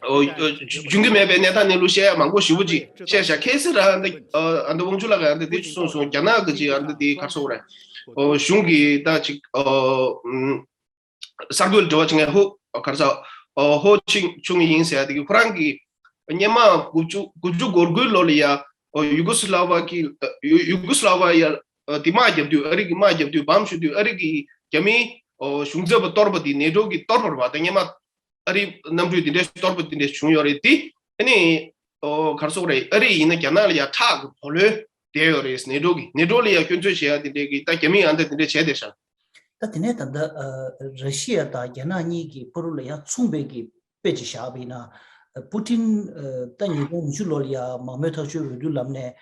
ཨོ་ཨོ་འབྱུང་གི་མེད་པའི་གནས་སྟངས་གནས་ལུགས་བཤད་ཡ་མང་པོ་ཞེ་པོ་ཅིག་བཤད་བཞག་གལ་སྲིད་ར་ཨ་ད་ཨ་ད་དབང་ཕྱུག་ལགས་ཀྱིས་ཨ་ད་དེ་ཅིག་གསུངས་སོང་། རྒྱ་ནག་གི་ཅིག་ཨ་ད་དེ་ག་རེ་ཟེར་དགོས་རེད། ཨོ་གཞུང་གིས་ད་ཅིག་ཨོ་ཨུམ་གསར་འགོད་འབྲེལ་བ་བྱེད་མཁན་ཧོ་ག་རེ་ཟེར་ཨོ་ཧོ་ཆིང་ཆུང་ཡིན་ཟེར་ཡ་དེ་གི་ཁོ་རང་གིས་སྔོན་མ་དགུ་བཅུ་དགུ་བཅུ་གོ་དགུའི་ལོ་ལ་ཡ་ཨོ་ཡུ་གོ་སི་ལ་ཝ་ཀི་ཡུ་ཡུ་གོ་སི་ལ་ཝ་ཡ་ཨ་དེ་དམག་རྒྱབ་དུས་ཨ་རི་གི་དམག་རྒྱབ་དུས་བམ་གཞུ་དུས་ཨ་རི་གི་རྒྱ་མིའི་ཨོ་གཞུང་ཚབ་པ་གཏོར་པ་དེ་ནེ་ཊོ་གིས་གཏོར་བ་རེད་པ། ད་སྔོན་མ་ཨ་རིའི་གནམ་གྲུས་དེ་འདྲའི་གཏོར་པ་དེ་འདྲ་བྱུང་ཡོད་རེད་དེ། ཨ་ནི་ཨོ་ག་རེ་ཟེར་དགོས་རེད། ཨ་རི་ཡིན་ན་རྒྱ་ནག་ལ་ཡ་ཁྲག་གི་བུ་ལོན་བསྡད་ཡོད་རེད། ནེ་ཊོ་གི་ནེ་ཊོ་ལ་ཡ་སྐྱོན་བརྗོད་བྱེད་ཡ་དེ་འདྲའི་གི་ད་རྒྱ་མིས་ཨ་འདྲ་དེ་འདྲ་བྱས་བསྡད་ཤག་ད་དེ་ནས་ད་ལྟ་ཨ་ར་ཤི་ཡ་དང་རྒྱ་ནག་གཉིས་ཀྱི་བར་ལ་ཡ་མཚུངས་པའི་གི་དཔེ་ཅིག་བཞག་པ་ཡིན་ན། ཨ་པུ་ཏིན་ཨ་ད་ཉིས་སྟོང་ཉི་ཤུ་ལོ་ལ་ཡ་མང་མོས་ཐག་གཅོད་འོས་བསྡུ་ལམ་ནས་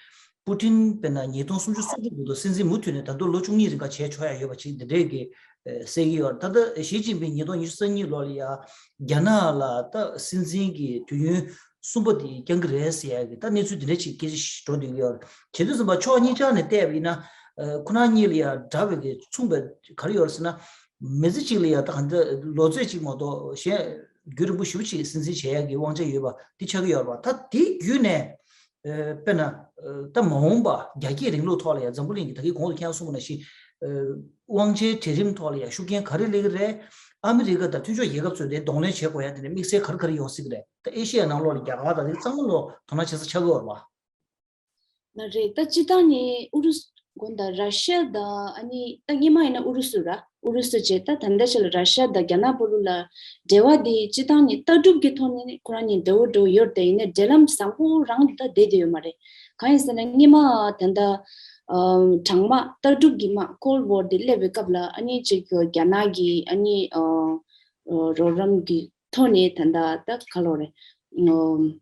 པུ་ཏིན་དཔེར་ན་ཉིས་སྟོང་སུམ་ཅུ་སོ་གཅིག་བར་དུ་སྲིད་འཛིན་མུ་མཐུད་ནས་ད་དུང་ལོ་བཅུ་གཉིས་རིང་ག་བྱས་ཆོག་ཡ་ཡོད་པ་ཅིག་འདི་འདྲས་ཀྱི་ཨ་གསལ་གྱི་ཡོད། ད་ལྟ་ཞི་ཅིན་ཕིང་ཉིས་སྟོང་ཉི་ཤུ་རྩ་གཉིས་ལོ་ལ་ཡ་རྒྱ་ནག་ལ་ད་སྲིད་འཛིན་གྱི་དུས་ཡུན་གསུམ་པ་དེ་བསྐྱང་གི་རེད་ཟེར་ཡ་གི་ད་གནས་ཚུལ་འདི་འདྲ་ཅིག་སྐད་ཆ་ཞིག་འགྲོ་བསྡད་ཀྱི་ཡོད་རེད། བྱེད་དུས་ཙམ་པ་ཕྱོགས་གཉིས་ཆ་ནས་བལྟས་པ་ཡིན་ན་ཨ་ཁོ་རང་གཉིས་ལ་ཡ་འདྲ་བའི་གི་མཚུངས་པའི་ག་རེ་ཡོད་རེད་ཟེར་ན། མི་ཚེ་གཅིག་ལ་ཡ་ད་ག་འདྲ་ལོ་ཚོད་གཅིག་མ་གཏོགས་གཞན་རྒྱུན་རིང་པོ་ཞེ་པོ་ཅིག་སྲིད་འཛིན་བྱེད་ཡ་གི་དབང་ཆ་ཡོད་པ་འདི་ཆགས་ཀྱི་ཡོད་རེད་པ། ད་དེ་བརྒྱུད་ནས་ཨ་དཔེར་ན་ཨ་ད་མ་འོངས་པ་རྒྱ་སྐྱེད་རིང་ལུགས་ཐོག་ལ་ཡ་འཛམ་བུ་གླིང་གི་ད་གིན་གོང་དུ་ཁྱེད་རང་གསུངས་པ་ནང་བཞིན་ཨ་དབང་ཆའི་གྲལ་རིམ་ཐོག་ལ་ཡ་ཤུགས་རྐྱེན་ག་རེ་སླེབས་ཀྱི་རེད། ཨ་མི་རི་ཀ་དང་མཐུན་ཕྱོགས་རྒྱལ་ཁབ་ཚོས་དེ་གདོང་ལེན་བྱེད་དགོས་ཡ་དེ་འདྲ་དམིགས་བསལ་ག་རེ་ག་རེ་ཡོང་སྲིད་ཀྱི་རེད། ད་ཨེ་ཤི་ཡ་ནང་ལོགས་ལ་རྒྱ་གར་དང་དེ་ཚང་མ་ལོ་དོ་སྣང་བྱེད་ས་ཆགས་ཀྱི་ཡོད་རེད་པ། ན་རེད། ད་སྤྱི་བཏང་ནི་ཨུ་རུ་སུ་དགོན་དང་ར་ཤ་དང་ཨ་ནི་ད་སྔོན་མ་ཡིན་ན་ཨུ་རུ་སུ་ར་ཨུ་རུ་སུ་བྱས། ད་ད་ལྟ་ཆ་ལ་ར་ཤ་དང་རྒྱ་ནག་བར་ལ་འབྲེལ་བ་དེ་སྤྱི་བཏང་ནི་ལྟ་གྲུབ་ཀྱི་ཐོག་ནས་ནི་ཁོ་རང་གཉིས་འབྲེལ་བ་འགྲོ་ཡོད་དེ། ཡིན་ནའི་འབྲེལ་ལམ་བཟང་པོ་རང་ད་བསྡད་དེ་ཡོད་མ་རེད། གང་ཡིན་ཟེར་ན་སྔོན་མ་ད་ལྟ་ཨ་གྲང་དམག་ལྟ་གྲུབ་ཀྱི་དམག་ཀོལ་ཝར་དེ་སླེབས་པའི་སྐབས་ལ་ཨ་ནི་ཅིག་རྒྱ་ནག་གི་ཨ་ནི་ཨ་ཨ་རོགས་རམ་གྱི་ཐོག་ནས་ད་ལྟ་ད་ག་ལོ་རེད། ཨ་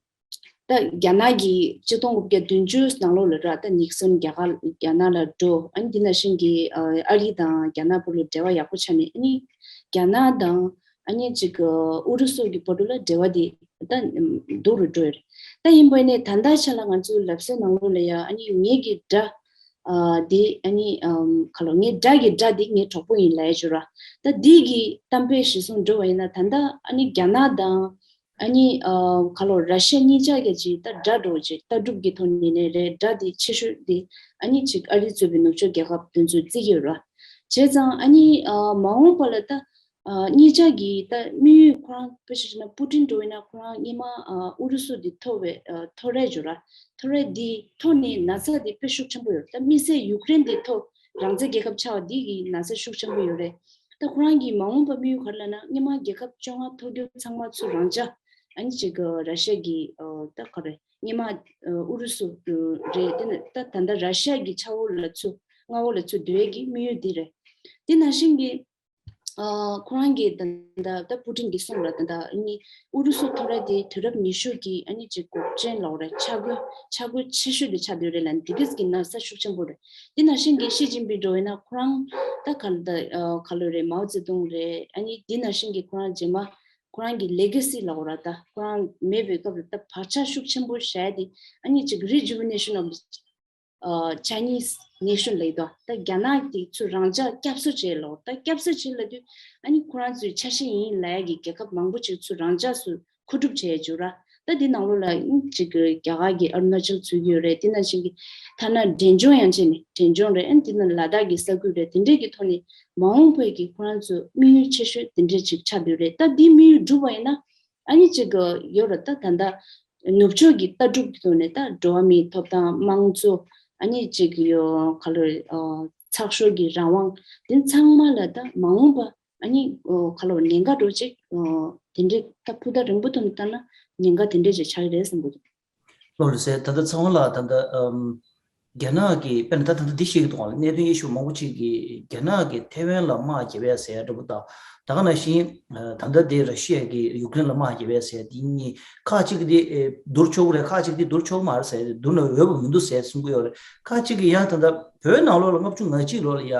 ད་རྒྱ་ནག་གི་ཆིག་སྟོང་དགུ་བརྒྱ་བདུན་ཅུ་ནང་ལོགས་ལ་ར་ད་ནིག་སོན་རྒྱ་གར་རྒྱ་ནག་ལ་འགྲོ། ཨ་ནི་འདི་ནང་བཞིན་གྱི་ཨ་ཨ་རི་དང་རྒྱ་ནག་བར་ལ་འབྲེལ་བ་ཡག་པོ་ཆགས་ནས། ཨ་ནི་རྒྱ་ནག་དང་ཨ་ནི་ཅིག་ཨུ་རུ་སུ་གི་བར་དུ་ལ་འབྲེལ་བ་དེ་ད་སྡུག་རུ་འགྲོ་ཡོད་རེད། ད་ཡིན་པ་ནས་ད་ལྟ་ཆ་ལ་ང་ཚོའི་ལབ་སྲོལ་ནང་ལོགས་ལ་ཡ་ཨ་ནི་ངེད་ཀྱི་དགྲ་ཨ་དེ་ཨ་ནི་ཨམ་ག་ལོ་ངའི་དགྲ་གི་དགྲ་དེ་ངའི་གྲོགས་པོ་ཡིན་ལབ་ཡ་ཅིག་ཡོད་ར། ད་འདི་གི་གཏམ་དཔེ་གཞིར་བཟུང་འགྲོ་བ་ཡིན་ན་ད་ལྟ་ཨ་ནི་རྒྱ་ནག་དང་ཨ་ནི་ཨ་ག་ལོ་ར་ཤ་གཉིས་ཆ་གི་ཅིག་ད་དགྲ་འགྲོ་ཅིག་ལྟ་གྲུབ་ཀྱི་ཐོག་ནས་ནས་རེད། དགྲ་དེ་ཆེ་ཤོས་དེ་ཨ་ནི་ཅིག་ཨ་རི་གཙོས་པའི་ནུབ་ཕྱོགས་རྒྱལ་ཁབ་དེ་ཚོས་བརྩི་གི་ཡོད་ར། བྱས་ཙང་ཨ་ནི་ཨ་མ་འོངས་པ་ལ་ད་ཨ་གཉིས་ཆ་གི་ད་དམིགས་ཡུལ་ཁོ་རང་དཔེ་ཆ་བཞག་ན་པུ་ཏིན་འགྲོ་ཡིན་ན་ཁོ་རང་སྔོན་མ་ཨ་ཨུ་རུ་སུ་དེ་ཐོབ་པའི་ཨ་ཐོབ་རེད་ཅིག་ཡོད་ར། ཐོབ་རེད་དེ་ཐོབ་ནས་ན་ཚ་དེ་དཔེ་ཤུགས་ཆེན་པོ་ཡོད་རེད། ད་དམིགས་བསལ་ཡུཀ་རེན་དེ་ཐོབ་རང་བཙན་རྒྱལ་ཁབ་ཆགས་པ་འདི་གི་ན་ཚ་ཤུགས་ཆེན་པོ་ཡོད་རེད། ད་ཁོ་རང་གི་མ་འོངས་པ་དམིགས་ཡུལ་ག་རེ་ལབ་ན་སྔོན་མ་རྒྱལ་ཁབ་བཅོ་ལྔ་ཐོབ་རྒྱུ་ཚང་མ་ཚུར་རང་འཇགས། ཨ་ནི་ཅིག་གི་ར་ཤ་གི་ཨ་ད་ག་རེ་སྔོན་མ་ཨ་ཨུ་རུ་སུ་རེད། དེ་ནས་ད་ད་ལྟ་ར་ཤ་གི་ཆ་འོག་ལ་ཚུར་མངའ་འོག་ལ་ཚུར་བསྡུ་ཡས་ཀྱི་དམིགས་ཡུལ་འདི་རེད། དེ་ནང་བཞིན་གྱི་ཨ་ཁོ་རང་གིས་ད་ལྟ་ད་པུ་ཏིན་གྱིས་གསུངས་ར། ད་ལྟ་ཨ་ནི་ཨུ་རུ་སུ་ཐོབ་ར་དེ་དུས་རབས་ཉི་ཤུ་གི་ཨ་ནི་ཅིག་འགོག་རྐྱེན་ལབ་ར། ཆག་སྒོ་ཆག་སྒོ་ཆེ་ཤོས་དེ་ཆགས་བསྡད་རེད་ལབ་ནས་དེ་གིས་ཀྱི་ན་ཚ་ཤུགས་ཆེན་པོ་རེད། དེ་ནང་བཞིན་གྱི་ཞི་ཅིན་ཕིང་འགྲོ་བས་ན་ཁོ་རང་ད་ག་ལ་ད་ཨ་ག་ལོ་རེད། མའོ་ཙེ་ཏུང་རེད། ཨ་ནི་དེ་ནང་བཞིན་གྱི་ཁོ་རང་རྗེས་མ་ ཁོ་རང་གི་ལེ་ག་སི་ལབ་དགོས་རེད། ད་ཁོ་རང་མེད་པའི་སྐབས་ལ་ད་བག་ཆགས་ཤུགས་ཆེན་པོ་བཞག་ཡ་དེ་ཨ་ནི་ཅིག་རི་ཇུ་ཝི་ནེ་ཤན་ཨོཕ་ཆའི་ནིས་ནེ་ཤན་ལབ་ཡོད་དོ། ད་རྒྱ་ནག་དེ་ཚུར་རང་འཇགས་བསྐྱར་གསོ་བྱས་ལབ། ད་བསྐྱར་གསོ་བྱས་ལབ་དུས་ཨ་ནི་ཁོ་རང་ཚོའི་ཆ་ཤས་ཡིན་ལབ་ཡ་གི་རྒྱལ་ཁབ་མང་པོ་ཅིག་ཚུར་རང་འཇགས་སུ་མཁོ་སྒྲུབ་བྱས་བཅུག་ར། ད་འདི་ནང་ལོགས་ལ་ཅིག་རྒྱ་གར་གྱི་ཨ་རུ་ན་ཅལ་ཚུད་ཀྱི་ཡོད་རེད། དེ་ནང་བཞིན་གྱི་ཐ་ན་འབྲས་ལྗོངས་ཡང་བྱས་ནས་འབྲས་ལྗོངས་རེད། ཨ་ནི་དེ་ནང་ལ་དྭགས་ཀྱི་ས་ཁུལ་རེད། དེ་འདྲས་ཀྱི་ཐོག་ནས་མ་འོངས་པའི་གི་ཁོ་རང་ཚོ་དམིགས་ཡུལ་ཆེ་ཤོས་དེ་འདྲས་ཅིག་ཆགས་བསྡད་རེད། ད་འདི་དམིགས་ཡུལ་འགྲུབ་པ་ཡིན་ན་ཨ་ནི་ཅིག་ཡོད་རེད། ད་ད་ལྟ་ནུབ་ཕྱོགས་ཀྱི་ལྟ་གྲུབ་ཀྱི་ཐོག་ནས་ད་འགྲོ་བ་མིའི་ཐོབ་ཐང་། དམངས་གཙོ། ཨ་ནི་ཅིག་ཡོད་ག་ལོ་ཚགས་ཤོག་གི་རང་དབང་དེ་ཚང་མ་ལ་ད་མ་འོངས་པ་ཨ་ནི་ཨོ་ག་ལོ་ཉེན་ཁ་འགྲོ་ཅིག་ཨོ་དེ་འདྲས་ད་ཕུ་ད་རིང་པོ་ཐོག་ནས་ལྟ་ན་ཉེན་ཁ་དེ་འདྲས་ཅིག་ཆགས་ཀྱི་རེད་བསམ་གྱི་འདུག་ལོ་རེད་ཟེར། ད་ལྟ་ཚེ་དབང་ལགས་ད་ལྟ་ཨམ་རྒྱ་ནག་གི་དཔེར་ན་ད་ད་ལྟ་འདི་བཤད་ཀྱི་འདུག་ག་གནད་དོན་དབྱེ་ཞིབ་མང་པོ་ཅིག་གིས་རྒྱ་ནག་གིས་ཐའེ་ཝན་ལ་དམག་བརྒྱབ་ཡ་ཟེར་ཡ་འདྲ་པོ་དང་། ད་ག་ནང་བཞིན་ད་ལྟ་དེ་ར་ཤི་ཡ་གིས་ཡུཀ་རེན་ལ་དམག་བརྒྱབ་ཡ་ཟེར་ཡ་དེ་གཉིས་ཁག་ཅིག་གིས་དེ་བསྡུར་ཆོག་གི་རེད། ཁག་ཅིག་གིས་དེ་བསྡུར་ཆོག་གི་མ་རེད་ཟེར། བསྡུར་ན་འོས་པ་མི་འདུག་ཟེར་གསུང་གི་ཡོད་རེད། ཁག་ཅིག་གིས་ཡང་ད་ལྟ་བོད་ནང་ལོགས་ལ་ལྔ་བཅུ་ང་གཅིག་ལོ་ལ་ཡ་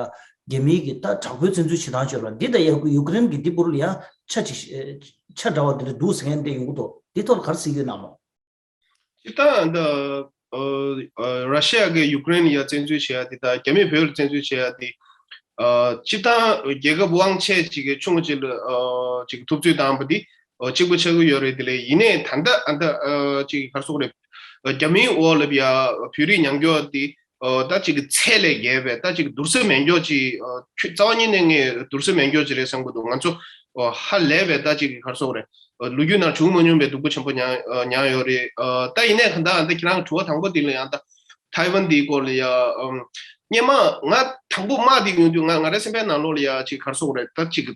རྒྱ་མིའི་གི་ད་དྲག་པོའི་བཙན་འཛུལ་བྱེད་སྟངས་བྱས་ར། འདི་དང་ཡ་ཡུཀ་རེན་གི་འདི་བར་ལ་ཡང་ཆ་ཅིག་ཆ་འདྲ་བ་འདི་འདྲ་འདུག་ཟེར་མཁན་དེ་ཡོང་གི་འདུག་འདི་ཐོག་ལ་ག་རེ་ཟེར་གྱི་ཡོད་ན་མོ། སྤྱིར་བཏང་འདི་ཨ་ཨ་ར་ཤི་ཡ་གིས་ཡུཀ་རེན་ལ་ཡ་བཙན་འཛུལ་བྱེད་ཡ་དེ་དང་རྒྱ་མིས་བོད་ལ་བཙན་འཛུལ་བྱེད་ཡ་དེ་ཨ་སྤྱིར་བཏང་རྒྱལ་ཁབ་དབང་ཆེ་ཅིག་གི་ཆུང་ངུ་ཅིག་ལ་ཨ་ཅིག་ཐུབ་ཚོད་བཏང་བ་དེ་ཨ་གཅིག་པ་ཆགས་ཀྱི་ཡོད་རེད། དེ་ལས་ཡིན་ནའི་ད་ལྟ་ཨ་ད་ཨ་ཅིག་ག་རེ་ཟེར་དགོས་རེད། ཨ་རྒྱ་མིའི་འོག་ལ་ཡ་བོད་རིགས་ཉམས་འགྱུར་དེ་ཨ་ད་ཅིག་གི་ཚད་ལས་བརྒལ་བའི་ད་ཅིག་བསྡུར་ས་མེད་འགྱུར་ཅིག་ཨ་ཁྱོད་རྩ་བ་ཉིད་ནས་ངས་བསྡུར་ས་མེད་འགྱུར་ཅིག་རེད་བསམ་གྱི་འདུག་ང་ཚོ་ཨ་ཧ་ལས་པའི་ད་ཅིག་གི་ག་རེ་ཟེར་དགོས་རེད། ལོ་རྒྱུས་ནང་བྱུང་མ་མྱོང་པའི་སྡུག་པོ་ཆེན་པོ་མྱངས་ཨ་མྱངས་ཡོད་རེད། ཨ་ད་ཡིན་ནའི་གང་ལྟར་ཨ་ད་ཁྱེད་རང་གི་དྲི་བ་དང་པོ་དེ་ལ་ཡང་ད་ཐའེ་ཝན་དེའི་སྐོར་ལ་ཡ་ཨམ་སྔོན་མ་ང་དང་པོ་དམག་དེ་ཡོང་དུས་ང་ང་རའི་སེམས་པའི་ནང་ལོགས་ལ་ཡ་ཅིག་ག་རེ་ཟེར་དགོས་རེད། ད་ཅིག་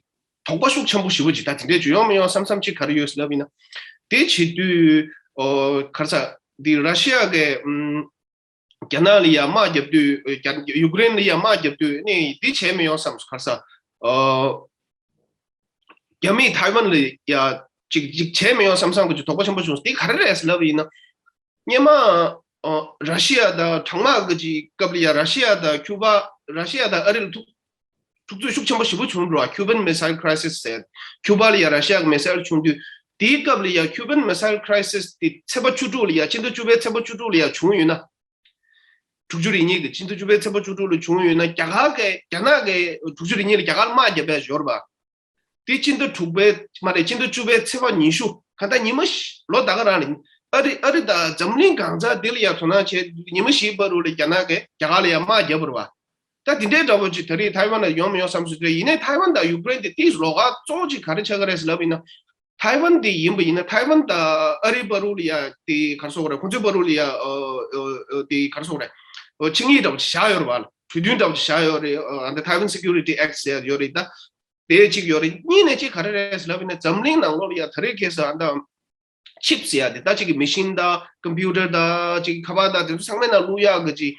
དོགས་པ་ཤུགས་ཆེན་པོ་ཞེ་པོ་ཅིག་ད་དེ་འདྲས་ཅིག་ཡོང་མི་ཡོང་བསམ་བསམ་ཅིག་ག་རེ་ཡོད་ཟེར་ལབ་ཡིན་ན། དེ་བྱེད་དུས་ཨོ་ག་རེ་ཟེར་དེ་ར་ཤི་ཡ་གི་ཨམ། རྒྱ་ནག་ལ་ཡ་དམག་བརྒྱབ་དུས་རྒྱ་ཡུཀ་རེན་ལ་ཡ་དམག་བརྒྱབ་དུས་ནི་འདི་བྱས་མི་ཡོང་བསམ་སོང་། ག་རེ་ཟེར། ཨ། རྒྱ་མིས་ཐའེ་ཝན་ལ་ཡ་ཅིག་ཅིག་བྱས་མི་ཡོང་བསམ་བསམ་གྱི་དོགས་པ་ཆེན་པོ་བྱུང་སོང་། འདི་ག་རེ་རེད་ལབ་ཡིན་ན། སྔོན་མ་ཨ་ར་ཤི་ཡ་དང་གྲང་དམག་གི་ཅིག་སྐབས་ལ་ཡ་ར་ཤི་ཡ་དང་ཁྱུ་པ་ར་ཤི་ཡ་དང་ཨ་རི་ལ་ཐུག་འཁྲུག་རྩོད་ཤུགས་ཆེན་པོ་ཞེ་པོ་བྱུང་འགྲོ་བ། Cuban Missile Crisis ཟེར། ཁྱུ་པ་ལ་ཡ་ར་ཤི་ཡ་གི་མི་སེལ་བྱུང་དུས། དེའི་སྐབས་ལ་ཡ་Cuban Missile Crisis དེ་ཚེས་པ་བཅུ་དྲུག་ལ་ཡ་ཕྱི་ཟླ་བཅུ་པའི་ཚེས་པ་བཅུ་དྲུག་ལ་ཡ་བྱུང་ཡོད་ན། དྲུག་ཅུ་རེ་གཉིས་ཀྱི་ཕྱི་ཟླ་བཅུ་པའི་ཚེས་པ་བཅུ་དྲུག་ལ་བྱུང་ཡོད་ན། རྒྱ་གར་གི་རྒྱ་ནག་གི་དྲུག་ཅུ་རེ་གཉིས་ལ་རྒྱ་གར་དམག་བརྒྱབ་པའི་ཞོར་བ། དེ་ཕྱི་ཟླ་དྲུག་པའི་མ་རེད། ཕྱི་ཟླ་བཅུ་པའི་ཚེས་པ་ཉི་ཤུ། གང་ལྟར་ཉི་མ་ཤི་ལོ་ད་ག་རང་ལ་ཨ་རི་ཨ་རི་དང་འཛམ་གླིང་གང་ཚང་དེ་ལ་ཡ་དོ་སྣང་བྱས། ཉི་མ་ཤིའི་བར་དུ་ལ་རྒྱ་ནག་གིས་རྒྱ་གར་ལ་ཡ་དམག་བརྒྱབ་པ་རེད་བ། ད་དེ་འདྲའི་འདྲ་པོ་ཅིག་ད་རེས་ཐའེ་ཝན་ལ་ཡོང་མི་ཡོང་བསམ་སོང་། དེ་ཡིན་ནའི་ཐའེ་ཝན་དང་ཡུཀ་རེན་དེ་དེའི་ལོགས་ཀ་གཙོ་བོ་ཅིག་ག་རེ་ཆགས་ཀྱི་རེད་ཟེར་ལབ་ཡིན་ན། ཐའེ་ཝན་དེ་ཡིན་པ་ཡིན་ན་ཐའེ་ཝན་དང་ཨ་རིའི་བར་དུ་ལ་ཡ་དེ་ག་རེ་ཟེར་དགོས་རེད། ཁོང་ཚོའི་བར་དུ་ལ་ཡ་ཨ་ཨ་ཨ་དེ་ག་རེ་ཟེར་དགོས་རེད། ཨ་ཆིངས་ཡིག་འདྲ་པོ་ཅིག་བཞག་ཡོད་རེད་བ། གྲོས་མཐུན་འདྲ་པོ་ཅིག་བཞག་ཡོད་རེད། ཨ་ད་Taiwan Security Act ཟེར་ཡོད་རེད། ད་དེ་གཅིག་ཡོད་རེད། གཉིས་ནས་གཅིག་ག་རེ་རེད་ཟེར་ལབ་ཡིན་ན། འཛམ་གླིང་ནང་ལོགས་ལ་ཡ་ད་རེས་ཁ་སང་ཨ་ད་ཆིབ་ཟེར་ཡ་དེ། ད་ཅིག་གི་མེ་ཤིན་དང་ཀམ་པུ་ཊར་དང་ཅིག་ཁ་པར་དང་དེ་ཚོ་ཚང་མའི་ནང་བླུག་ཡག་གི་ཅིག་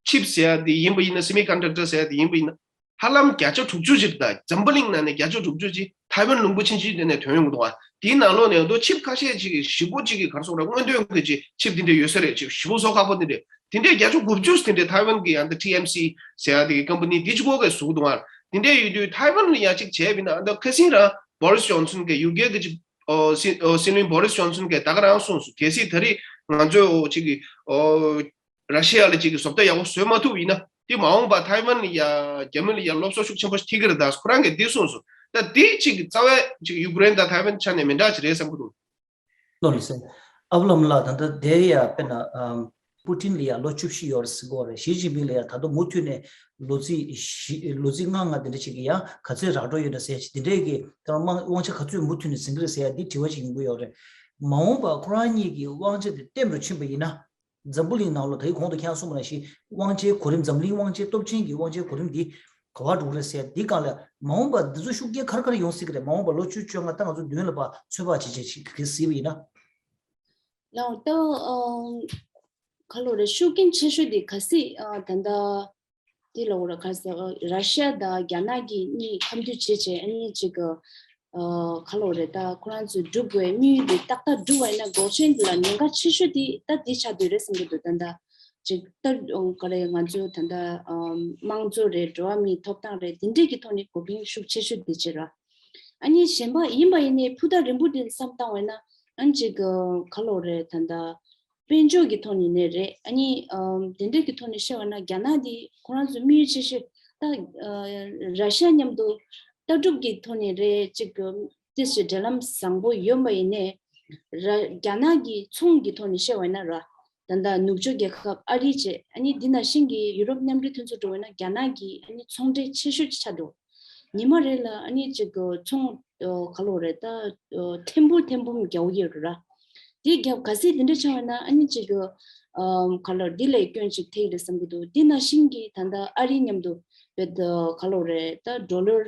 ཆིབ་ཟེར་ཡ་དེ་ཡིན་པ་ཡིན་ན། སེ་མི་ཀོན་ཌག་ཊར་ཟེར་ཡ་དེ་ཡིན་པ་ཡིན་ན། ཧ་ལམ་བརྒྱ་ཆ་དྲུག་ཅུ་ཅིག་དང་འཛམ་བུ་གླིང་ནང་ནས་བརྒྱ་ཆ་དྲུག་ཅུ་ཅིག་ཐའེ་ཝན་ལུང་པ་ཆུང་ཆུང་དེ་ནས་ཐོན་ཡོང་གི་འདུག་བ། དེའི་ནང་ལོགས་ནས་ཡོད་དོ་ཆིབ་ཁ་ཤས་ཅིག་གི་ཞེ་པོ་ཅིག་གི་ག་རེ་ཟེར་དགོས་རེད། སྔོན་ཐོན་གྱི་ཅིག་ཆིབ་དེ་འདྲ་ཡོད་ས་རེད། ཅིག་ཞེ་པོ་བཟོ་ཁག་པོ་དེ་འདྲ། དེ་འདྲའི་བརྒྱ་ཆ་དགུ་བཅུ་དེ་འདྲའི་ཐའེ་ཝན་གྱི་ཨ་ད་ཊི་ཨེམ་སི་ཟེར་ཡ་དེ་གི་ཀམ་པ་ནི་དེ་གཅིག་པོ་གིས་བཟོ་གི་འདུག་ཨ། དེ་འདྲའི་ཡོད་དུས་ཐའེ་ཝན་ལ་ཡ་ཅིག་བྱས་པ་ཡིན་ན། ཨ་ད་ཁ་སང་རང་བོ་རིས་ཇོན་སན་གྱིས། ཡུ་ཀེ་གི་ཅིག་ཨོ་སྲིད་ཨོ་སྲིད་བློན་བོ་རིས་ཇོན་སན་གྱིས་ད་ག་རང་གསུངས་སོང་། གལ་སྲིད་ད་རེས་ང་ཚོས་ཨོ་ཅིག་གི་ཨོ་ར་ཤི་ཡ་ལ་ཅིག་གི་བཟོ་ལྟ་ཡག་པོ་བཟོས་མ་ཐུབ་ཡིན་ན། དེ་མ་འོངས་པ་ཐའེ་ཝན་ལ་ཡ་རྒྱ་མི་ལ་ཡ་སློབ་གསོ་ཤུགས་ཆེན་པོ་ཞིག་ཐེབས་ཀྱི་རེད། ད་ཁོ་རང་གིས་འདི་གསུངས་སོང་། ད་དེ་ཅིག་རྩ་བའི་ཅིག་ཡུཀ་རེན་དང་ཐའེ་ཝན་ཆ་ནས་མི་འདྲ་ཅིག་རེད་བསམ་གྱི་འདུག་ལོ་ལགས་སེ། ཨབ་ལམ་ལགས། ད་ལྟ་དེ་ཡ་དཔེར་ན་ཨམ་པུ་ཏིན་ལ་ཡ་ལོ་བཅུ་བཞི་ཡོད་རེད་ཟེར་གྱི་ཡོད་རེད། ཞི་ཅིན་ཕིང་ལ་ཡ་ད་དུང་མུ་མཐུད་ནས་ལོ་ཚིགས་བཞི་ལོ་ཚིགས་ལྔ་ལྔ་དེ་འདྲ་ཅིག་གི་ཡ་ག་ཚོད་རག་འགྲོ་ཡོད་ན་ཟེར་ཅིག་དེ་འདྲས་ཀྱི་ད་དམག་དབང་ཆ་ག་ཚོད་མུ་མཐུད་ནས་ཟིན་གྱི་རེད་ཟེར་ཡ་འདི་དྲི་བ་ཅིག་ཡོང་གི་ཡོད་རེད། མ་འོངས་པ་ཁོ་རང་གཉིས་ཀྱི་དབང་ཆ་དེ་བརྟན་རུ་ཕྱིན་པ་ཡིན་ན། འཛམ་བུ་གླིང་ནང་ལོགས་ད་གིན་གོང་དུ་ཁྱེད་རང་གསུངས་པ་ནང་བཞིན་དབང་ཆའི་གོ་རིམ། འཛམ་གླིང་དབང་ཆའི་སྟོབས་ཆེན་གྱི་དབང་ཆའི་གོ་རིམ་འདི་ག་པར་འགྲོ་གི་རེད་ཟེར། འདི་སྒང་ལ་མ་འོངས་པར་འདི་ཚོ་ཤུགས་རྐྱེན་ག་རེ་ག་རེ་ཡོང་སྲིད་ཀྱི་རེད། མ་འོངས་པར་ལོ་བཅུ་བཅོ་ལྔ་ད་ང་ཚོ་མདུན་ལ་ཕར་ཚོད་དཔག་བྱེད་བྱེད་བྱེད་གི་གཟིགས་པ་ཡིན་ན། ལགས་ད་ཨ་ག་ལོ་རེད། ཤུགས་རྐྱེན་ཆེ་ཤོས་དེ་གལ་སྲིད་ཨ་ད་ལྟ་དེ་ལ་འོ་ར་ག་ཟེར་ར་ཤི་ཡ་དང་རྒྱ་ནག་གི་གཉིས་ཁ་མཐུན་བྱས་བྱས་ཨ་ནི་ཅིག་གི་ཨ་ག་ལོ་རེད། ད་ཁོ་རང་ཚོས་སྒྲུབ་དགོས་དམིགས་ཡུལ་དེ་ཏག་ཏག་སྒྲུབ་པ་ཡིན་ན་འགོག་རྐྱེན་དེ་ལ་ཉེན་ཁ་ཆེ་ཤོས་དེ་ད་དེ་ཆགས་བསྡད་རེད་བསམ་གྱི་འདུག་ད་ལྟ་ཅིག་ད་ག་རེ་ང་ཚོ་ད་ལྟ་ཨ་དམངས་གཙོ་རེད། འགྲོ་བ་མིའི་ཐོབ་ཐང་རེད། དེ་འདྲས་ཀྱི་ཐོག་ནས་འགོག་རྐྱེན་ཤུགས་ཆེ་ཤོས་དེ་བྱེད་ར། ཨ་ནི་གཞན་པ་ཡིན་པ་ཡིན་ནའི་ཕུ་ཐག་རིང་པོ་དེ་བསམ་བཏང་བས་ན་ཨ་ནི་ཅིག་ག་ལོ་རེད་ད་ལྟ། དཔལ་འབྱོར་གྱི་ཐོག་ནས་ནས་རེད། ཨ་ནི་ཨམ་དེ་འདྲ་གི་ཐོག་ནས་བཤད་པ་ན་རྒྱ་ནག་འདི་ཁོ་རང་ཚོའི་དམིགས་ཡུལ་ཆེ་ཤོས་ད་ཨ་ར་ཤི་ཡ་མཉམ་དུ་ལྟ་གྲུབ་ཀྱི་ཐོག་ནས་རེད། ཅིག་ཏི་སི་འབྲེལ་ལམ་བཟང་པོ་ཡོད་པ་ཡིན་ནའི་ར་རྒྱ་ནག་གི་ཚོང་གི་ཐོག་ནས་བཤད་པ་ཡིན་ན་ར་ད་ལྟ་ནུབ་ཕྱོགས་རྒྱལ་ཁབ་ཨ་རི་བཅས་ཨ་ནི་འདི་ནང་བཞིན་གྱི་ཡུ་རོབ་མཉམ་འབྲེལ་མཐུན་ཚོགས་འགྲོ་བ་ཡིན་ན་རྒྱ་ནག་གི་ཨ་ནི་ཚོང་འབྲེལ་ཆེ་ཤོས་ཆགས་འགྲོ། ཉི་མ་རེ་ལ་ཨ་ནི་ཅིག་ག་ཚོང་ཨ་ག་ལོ་རེད་ད་ཨ་ཐེར་འབུམ་ཐེར་འབུམ་རྒྱག་གི་ཡོད་རེད་ར། དེ་རྒྱབ་ག་སྲིད་དེ་འདྲ་བྱུང་བ་ན་ཨ་ནི་ཅིག་ག་ཨ་ག་ལོ་འདི་ལས་སྐྱོན་ཅིག་ཐེག་རེད་བསམ་གི་འདུག་འདི་ནང་བཞིན་གྱི་ད་ལྟ་ཨ་རི་མཉམ་དུ་བེད་ག་ལོ་རེད་ད་ཌོ་ལར་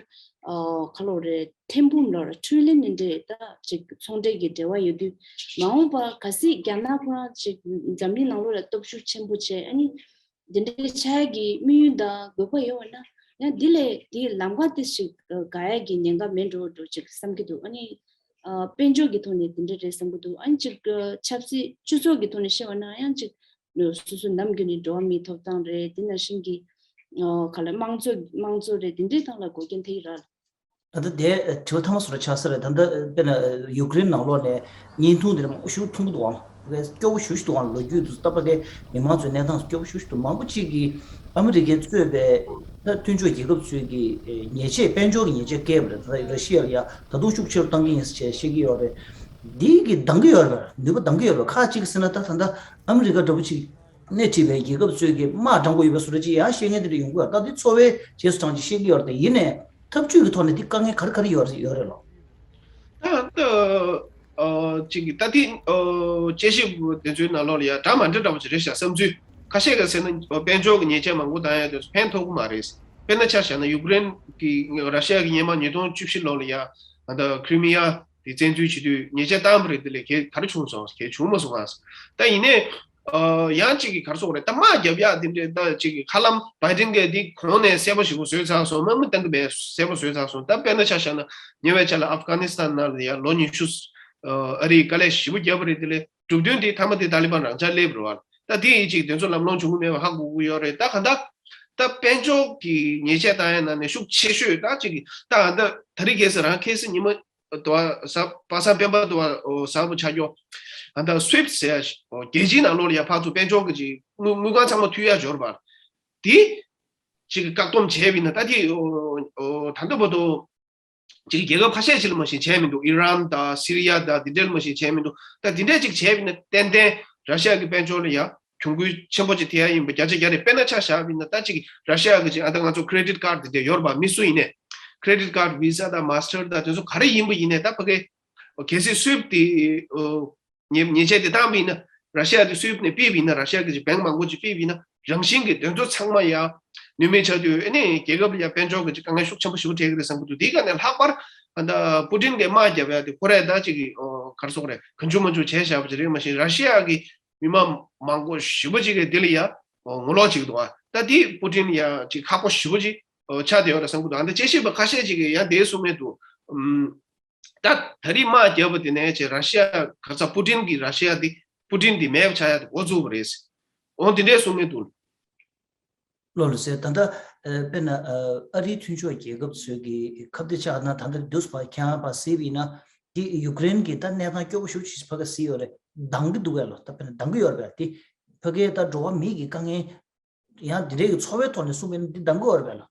ཨ་ག་ལོ་རེད་ཐེར་འབུམ་ལོར་ཊི་རི་ལི་ཡན་འདྲ་ད་ཅིག་ཚོང་འབྲེལ་གྱི་འབྲེལ་བ་ཡོད་དུས་མ་འོངས་པ་ག་སྲིད་རྒྱ་ནག་ཁོ་རང་ཅིག་འཛམ་གླིང་ནང་ལོགས་ལ་སྟོབས་ཤུགས་ཆེན་པོ་བྱས་ཨ་ནི། འདི་འདྲའི་ཆགས་ཡ་གི་དམིགས་ཡུལ་དང་དགོས་པ་ཡོད་པ་ན་ཡང་འདི་ལས་དེའི་ལམ་ཁ་དེ་ཞིག་དགག་ཡ་གི་ཉེན་ཁ་མེད་འགྲོ་འགྲོ་ཅིག་བསམ་གྱི་འདུག་ཨ་ནི་ཨ་དཔལ་འབྱོར་གྱི་ཐོག་ནས་འདི་འདྲ་རེད་བསམ་གྱི་འདུག་ཨ་ནི་ཅིག་ཆབ་སྲིད་སྤྱི་ཚོགས་ཀྱི་ཐོག་ནས་བཤད་པ་ན་ཡང་ཅིག་སོ་སོ་ནམ་རྒྱུན་ནས་འགྲོ་བ་མིའི་ཐོབ་ཐང་རེད། དེ་ནང་བཞིན་གྱི་ཨ་ག་ལ་དམངས་གཙོ་དམངས་གཙོ་རེད། འདི་འདྲའི་ཐོག་ལ་འགོག་རྐྱེན་ཐེབས་ཀྱི་རེད། ད་ལྟ་དེ་དྲི་བ་ཐ་མ་སོ་ར་ཆགས་ས་རེད། ད་ལྟ་དཔེར་ན་ཡུཀ་རེན་ནང་ལོགས་ནས་བརྙན་ཐུང་དེ་འདྲ་མང་པོ་ཞིག་མཐོང་གི་འདུག་ཨང་། སྐྱོ་པོ་ཞེ་པོ་ཞིག་འདུག་ཨང་། ལོ་རྒྱུས་དེ་ཚོ་ལྟ་བ་དེ་མི་མང་ཚོའི་གནས་སྟངས་སྐྱོ་པོ་ཞེ་པོ་ཞིག་འདུག་མང་པོ་ཅིག་གིས་ཨ་མི་རི་ཀས་གཙོས་པའི་ད་མཐུན་ཕྱོགས་རྒྱལ་ཁབ་ཚོས་ཀྱིས་ཉེས་ཆད་དཔལ་འབྱོར་གྱི་ཉེས་ཆད་བཀལ་བ་རེད། ད་ར་ཤི་ཡ་ལ་ཡ་ད་དུང་ཤུགས་ཆེ་རུ་བཏང་གི་ཡིན་ཟེར་བཤད་ཀྱི་ཡོད་རེད། འདི་གིས་འདང་གི་ཡོད་རེད། ནུས་པ་འདང་གི་ཡོད་རེད། ཁག་ཅིག་ཟེར་ན་ད་ད་ལྟ་ཨ་མི་རི་ཀ་འདྲ་པོ་ཅིག་སྣེ་ཁྲིད་པའི་རྒྱལ་ཁབ་ཚོས་ཀྱིས་དམག་དྲང་པོ་ཡོད་པ་བཟོ་འདྲ་ཅིག་ཡང་བཤད་མཁན་དེ་འདྲ་ཡོང་གི་ཡོད་རེད། ད་འདི་འཚོ་བའི་རྗེས་སུ་འབྲང་ཅིག་བཤད་ཀྱི་ཡོད་རེད། དེ་ཡིན་ནའི་འཐབ་ཇུས་ཀྱི་ཐོག་ནས་འདི་དཀའ་ངལ་ག་རེ་ག་རེ་ཡོད་རེད་ཡོད་རེད་ལོ། ད་ད་ཨ་ཅིག་ད་ཐེངས་ཨ་དཔྱད་ཞིབ་དེ་ཚོའི་ནང་ལོགས་ལ་ཡ་འདྲ་མ་འདྲ་འདྲ་པོ་ཅིག་རེད་ཤག་བསམ་ཚུལ་ཁ་ཤས་ཀྱིས་ཟེར་ན་དཔལ་འབྱོར་གྱི་ཉེས་ཆད་མང་པོ་བཏང་ཡ་དེ་ཚོ་ཕན་ཐོགས་ཀྱི་མ་རེད། དཔེར་ན་ཆ་བཞག་ན་ཡུཀ་རེན་གྱི་ར་ཤི་ཡ་གི་སྔོན་མ་ཉིས་སྟོང་བཅུ་བཞི་ལོ་ལ་ཡ་ད་ཁི་རི་མི་ཡ་དེ་བཙན་འཛུལ་བྱེད་དུས་ཉེས་ཆད་བཏང་བ་རེད། དེ་ལས་གལ་ག་རེ་བྱུང་སོང་། གལ་བྱུང་མ་སོང་ཨ། ད་ཡིན་ནའི་ཨ་ཡང་གཅིག་གིས་ག་རེ་ཟེར་དགོས་རེད། ད་དམག་རྒྱབ་ཡག་དེ་འདྲའི་ད་གཅིག་གིས་ཧ་ལམ་བྷའི་ཌེན་གྱིས་འདི་གོང་ནས་གསལ་པོ་ཞེ་པོ་བཟོས་ཚར་སོང་། དམག་མི་བཏང་གི་མེད། གསལ་པོ་བཟོས་ཚར་སོང་། ད་དཔེར་ན་ཆ་བཞག་ན་ཉེ་བའི་ཆར་ལ་ཨབ་གྷ་ནི་སི་ཐན་ནང་ལ་ཡ་ལོ་ཉི་ཤུ་ཨ་རིས་དཀའ་ལས་ཞེ་པོ་བརྒྱབ་པ་རེད། དེ་ལས་གྲུབ་དོན་དེ་མཐའ་མ་དེ་ཏཱ་ལི་བན་རང་འཇགས་སླེབས་རེད་བ། ད་དེ་ཡིན་གཅིག་དེ་ཚོ་ལམ་ལྷོང་བྱུང་གི་མེད་པ་ཧ་གོ་གི་ཡོད་རེད། ད་ག་ད་ད་དཔལ་འབྱོར་གྱི་ཉེས་ཆད་བཏང་ཡ་ནང་ནས་ཤུགས་ཆེ་ཤོས་ད་གཅིག་གིས་ད་ད་རེས་གལ་སྲིད་རང་ཁེ་སི་ཉི་མ་དུ་བ་ཟ་པ་སངས་སྤེན་པ་དུ་བ་ཟ་བོ་ཆ་ཀྱོ། ཨ་ད་སུའིབ་ཟེར་ཡ་ཞིག་རྒྱལ་སྤྱིའི་ནང་ལོགས་ལ་ཡ་ཕར་ཚུར་དཔལ་འབྱོར་གྱི་ཅིག་དངུལ་དངུལ་ཁང་ཚང་མ་མཐུད་ཡ་འབྱོར་བ། དེ་ཅིག་བཀག་སྡོམ་བྱས་པ་ཡིན་ན་ད་དེ་ད་ལྟ་བར་དུ་ཅིག་རྒྱལ་ཁབ་ཁ་ཤས་ཅིག་ལ་མ་ཞིག་བྱས་མི་འདུག་ཨི་རན་དང་སི་རི་ཡ་དང་དེ་འདྲ་ལ་མ་ཞིག་བྱས་མི་འདུག་ད་དེ་འདྲ་ཅིག་བྱས་པ་ཡིན་ན་ཏན་ཏན་ར་ཤི་ཡ་གི་དཔལ་འབྱོར་ལ་ཡ་གྱོང་གུན་ཆེན་པོ་ཅིག་ཐེབས་ཡ་ཡིན་པ་བརྒྱ་ཆ་བརྒྱ་རེད། དཔེར་ན་ཆ་བཞག་པ་ཡིན་ན་ད་ཅིག་ར་ཤི་ཡ་གི་ཅིག་ཨ་ད་ང་ཚོ་ཁི་རེ་ཌིཊ་ཀར་དེ་འདྲ་ཡོད་རེད་པ། མི་སུ་ཡིན་ནའི་ཁི་རེ་ཌིཊ་ཀར་ཝི་ཟ་དང་མ་སི་ཊར་དང་དེ་ཚོ་ག་རེ་ཡིན་པ་ཡིན་ནའི་ད་ཕ་གི་གལ་སྲིད་སུའིབ་དེ་ཉེས་ཉེས་ཆད་དེ་བཏང་བ་ཡིན་ན་ར་ཤི་ཡ་དེ་སུའིབ་ནས་ཕུད་པ་ཡིན་ན་ར་ཤི་ཡ་གི་ཅིག་བེང་མང་པོ་ཅིག་ཕུད་པ་ཡིན་ན་རང་བཞིན་གྱིས་དེ་ཚོ་ཚང་མ་ཡ་ནུས་མེད་ཆགས་དུས་ཨ་ནི་རྒྱལ་ཁབ་ལ་ཡ་དཔལ་འབྱོར་གྱི་ཅིག་དཀའ་ངལ་ཤུགས་ཆེན་པོ་ཞེ་པོ་འཕྲད་ཀྱི་རེད་བསམ་གྱི་འདུག་དེའི་སྒང་ནས་ལྷག་པར་ཨ་ད་པུ་ཏིན་གྱིས་དམག་བརྒྱབ་ཡ་དེ་ཁོ་རས་ད་ཅིག་ག་རེ་ཟེར་དགོས་རེད། གང་བྱུང་མང་བྱུང་བྱས་བཞག་པ་ཅིག་རེད། མ་གཞི་ར་ཤི་ཡ་གི་མི་མང་མང་པོ་ཞེ་པོ་ཅིག་གིས་དེ་ལ་ཡ་ངོ་ལོག་བྱེད་ཀྱི་འདུག་ཨ་ད་དེ་པུ་ཏིན་ཡ་ཅིག་ཁག་པོ་ཞེ་པོ་ཅིག་ཆགས་བསྡད་ཡོད་རེད་བསམ་གྱི་འདུག་ཨ་ད་དཔྱད་ཞིབ་པ་ཁ་ཤས་ཅིག་གིས་ཡང་དེ་གསུངས་ཀྱི་འདུག་ཨམ། ད་ད་རེས་དམག་བརྒྱབ་པ་དེ་ནས་ཅིག་ར་ཤི་ཡ་ག་ས་པུ་ཏིན་གྱི་ར་ཤི་ཡ་དེ་པུ་ཏིན་དེ་མེད་པ་ཆགས་ཡ་དེ་འགོ་བཙུགས་པ་རེད། འོ་དེ་འདྲས་གསུང་གི་འདུག་ལགས་ལགས་སེ། ད་ལྟ་ཨ་དཔེར་ན་ཨ་ཨ་རིའི་མཐུན་ཕྱོགས་རྒྱལ་ཁབ་ཚོས་ཀྱི་ཁ་གཏད་བཅག་ན་ད་ལྟ་དུས་ཕར་ཁྱེད་རང་ཕར་གཟིགས་པ་ཡིན་ན་དེ་ཡུཀ་རེན་གྱི་ད་གནས་སྟངས་སྐྱོ་པོ་ཞེ་པོ་ཅིག་ཕ་ག་གཟིགས་ཡོད་རེད། སྡང་གི་འདུག་གས་ལོ། ད་དཔེར་ན་སྡང་གི་ཡོད་རེད་པས། དེ་ཕ་གའི་ད་འགྲོ་བ་མི་གི་དཀའ་ངལ་ཡང་འདི་འདྲའི་གི་འཚོ་བའི་ཐོག་ནས་གསུངས་པ་ཡིན་ན་འདི་འདང་གི་ཡོད་རེད་པས་ལགས།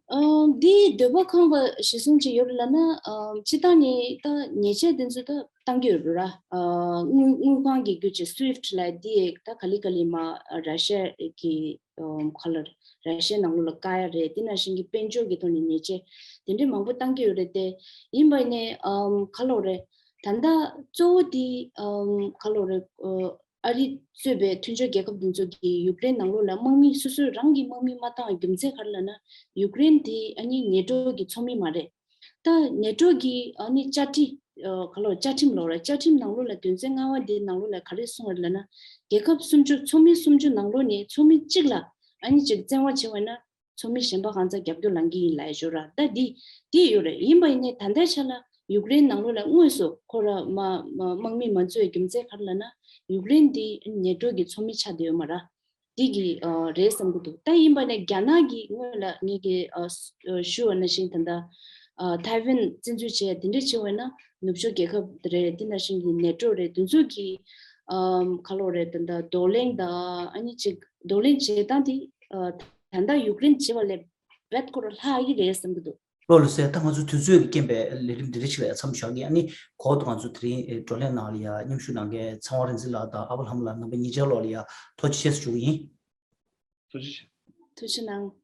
ཨ་འདིའི་འདོད་པ་ཁེངས་པ་གཞིར་བཟུང་ཅིག་ཡོད་རེད་ལབ་ན། ཨ་སྤྱིར་བཏང་ནས་ད་ཉེས་ཆད་འདི་ཚོ་ད་བཏང་གི་ཡོད་རེད་ར། ཨ་དངུལ་དངུལ་ཁང་གི་བརྒྱུད་ཅིག་སུའིབ་ལབ་འདི་ད་ག་ལེ་ག་ལེ་མར་ར་ཤི་ཡ་གི་ཨ་ག་ལ་རེད། ར་ཤི་ཡའི་ནང་ལོགས་ལ་བཀག་ཡ་རེད། དེ་ནང་བཞིན་གྱི་དཔལ་འབྱོར་གྱི་ཐོག་ནས་ཉེས་ཆད་དེ་འདྲའི་མང་པོ་བཏང་གི་ཡོད་རེད་དེ། ཡིན་པ་ནས་ཨ་ག་ལ་རེད། ད་ལྟ་གཙོ་བོ་དེ་ཨ་ག་ལ་རེད། ཨ་ཨ་རི་གཙོས་པའི་མཐུན་ཕྱོགས་རྒྱལ་ཁབ་དེ་ཚོ་གིས་ཡུཀ་རེན་ནང་ལོགས་ལ་དམག་མི་སོ་སོས་རང་གི་དམག་མི་མ་བཏང་བའི་རྒྱུ་མཚན་ག་རེ་ལབ་ན། ཡུཀ་རེན་དེ་ཨ་ནི་ནེ་ཊོ་གི་ཚོགས་མི་མ་རེད། ད་ནེ་ཊོ་གི་ཨ་ནི་བཅའ་ཁྲིམས་ཨ་ག་ལ་བཅའ་ཁྲིམས་ལབ་ར། བཅའ་ཁྲིམས་ནང་ལོགས་ལ་དོན་ཚན་ལྔ་པ་དེའི་ནང་ལོགས་ལ་ག་རེ་གསུངས་པ་རེད་ལབ་ན། རྒྱལ་ཁབ་སུམ་ཅུ་ཚོགས་མི་སུམ་ཅུ་ནང་ལོགས་ནས་ཚོགས་མི་གཅིག་ལ་ཨ་ནི་ཅིག་བཙན་དབང་བྱས་པ་ན། ཚོགས་མི་གཞན་པ་གང་ཚང་རྒྱབ་སྐྱོར་ལང་གི་ཡིན་ལབ་ཡ་ཞོར་ར། ད་འདི་འདི་ཡོད་རེད། ཡིན་པ་ཡིན་ནའི་ད་ལྟའི་ཆ་ལ་ཡུཀ་རེན་ནང་ལོགས་ལ་དངོས་སུ་ཁོ་ར་མ་མ་དམག་མི་མ་འཛུལ་བའི་རྒྱུ་མཚན་ག་རེ་ལབ་ན། ཡུཀ་རེན་འདི་ནེ་ཊོ་གི་ཚོགས་མི་ཆགས་བསྡད་ཡོད་མ་ར། འདི་གི་ཨ་རེད་བསམ་གྱི་འདུག་ད་ཡིན་པ་ནས་རྒྱ་ནག་གི་སྔོན་ལ་ངེད་ཀྱིས་ཨ་ཞུ་བ་ནང་བཞིན་ད་ལྟ་ ཨ་ཐའེ་ཝན་བཙན་འཛུལ་བྱས་དེ་འདྲས་བྱས་པ་ཡིན་ན་ནུབ་ཕྱོགས་རྒྱལ་ཁབ་རེད། དེ་ནང་བཞིན་གྱི་ནེ་ཊོ་རེད། དེ་ཚོ་གི་ཨམ་ག་ལབ་དགོས་རེད། ད་ད་གདོང་ལེན་དང་ཨ་ནི་ཅིག་གདོང་ལེན་བྱེད་སྟངས་དེ་ཨ་ད་ལྟ་ཡུཀ་རེན་བྱས་པ་ལས་རྦད་ཁོ་རང་ལྷག་གི་རེད་བསམ་གྱི་འདུག་ལགས་ལགས་སེ། ད་ང་ཚོ་དུས་ཚོད་ཀྱི་རྐྱེན་པས་ལས་རིམ་འདི་འདྲ་ཞིག་ལ་ཡ་མཚམས་བཞག་གི། ཨ་ནི་གོང་དུ་ང་ཚོ་དེ་རིང་ཨེ་བགྲོ་གླེང་ནང་ལ་ཡ་མཉམ་ཞུགས་གནང་མཁན་ཚེ་དབང་རིག་འཛིན་ལགས་དང་ཨ་བ་ལྷ་མོ་ལགས་རྣམ་པ་གཉིས་ཆ་ལོག་ལ་ཡ་ཐུགས་རྗེ་ཆེ་ཞུ་གི་ཡིན། ཐུགས་རྗེ་ཆེ། ཐུགས་རྗེ་གནང་།